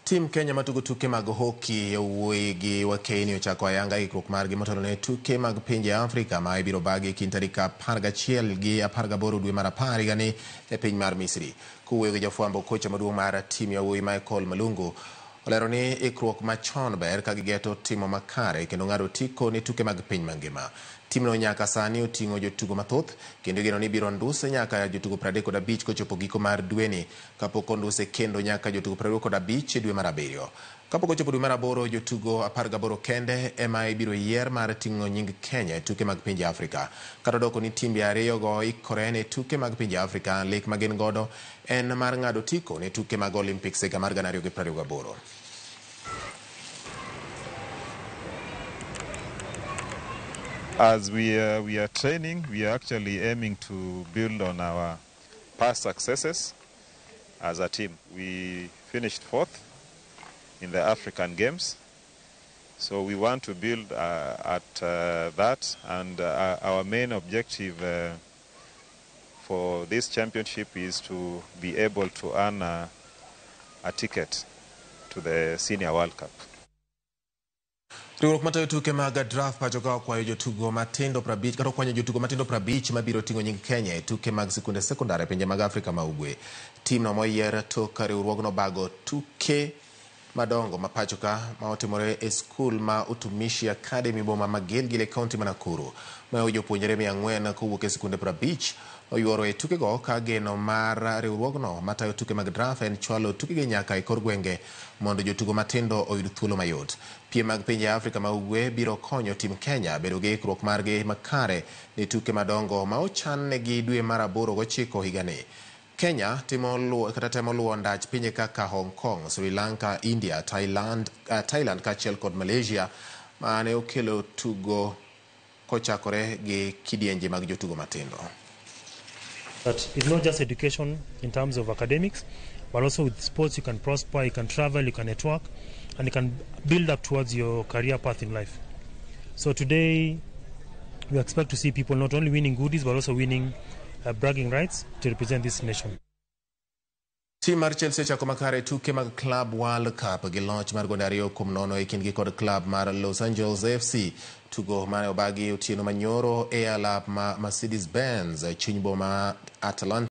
Tim Kenya matugo tuke mag hoki yawuoyi gi wakeini ochako ayanga ikruok margi motelo ne tuke mag pinje Afrika ma ibiro bagi e kind tarik 11 gi 18 dwe mar 10 higani e piny mar Misri. Kowuoyo gi jafwambo, kocha maduong' mar tim yawuoyi Michael Malungu olero ni ikruok machon ber ka gigeto timo makare kendo ng'ado otiko ne tuke mag piny mangima. Timno nyaka sani oting'o jotugo mathoth kendo igeno ni biro nduse nyaka jotugo 35 kochopo giko mar dweni kapok onduse kendo nyaka jotugo 25 e dwe mar 7. Kapok ochopo dwe mar 8, jotugo 18 kende ema ibiro yier mar ting'o nying Kenya e tuke mag pinje Afrika. Kata odoko ni timbe ariyogo ikore ne tuke mag pinje Afrika, lek ma gin godo en mar ng'ado otiko ne tuke mag Olympics higa mar 2028. As we are training, we are actually aiming to build on our past successes as a team. We finished 4th in the African Games, so we want to build at that, and our main objective for this championship is to be able to earn a ticket to the Senior World Cup. Riwruok matayo tuke mag draft pacho ka okwayo jotugo matindo 50 kata okwanyo jotugo matindo 50 mabiro ting'o nying Kenya e tuke mag sikunde sekondar e pinje mag Afrika ma Ugwe. Timno moyier tok riwruogno bago tuke madongo ma pacho ka ma otimore e skul ma Utumishi Academy boma ma Gilgil e kaunti ma Nakuru. Mayo jopuonjre 400 kowuok e sikunde 50 oyuoro e tukego ka geno mar riwruogno matayo tuke mag draft en chwalo tukegi nyaka e kor gwenge mondo jotugo matindo oyud thuolo mayot. Piem mag pinje Afrika ma Ugwe biro konyo tim Kenya bedo gi ikruok margi makare ne tuke madongo ma ochan negi dwe mar 8 gochiko higani. Kenya temo luwo ndach pinje kaka Hong Kong, Sri Lanka, India, Thailand kaachiel kod Malaysia mane okelo tugo kochakore gi kidienje mag jotugo matindo. That it's not just education in terms of academics, but also with sports you can prosper, you can travel, you can network, and you can build up towards your career path in life. So today, we expect to see people not only winning goodies, but also winning bragging rights to represent this nation. Tim mar Chelsea ochako makare tuke mag Club World Cup gi loch mar gonde 2-0 e kindgi kod club mar Los Angeles FC. Tugo mane obagi otieno manyoro e alap ma Mercedes-Benz chuny boma Atlanta.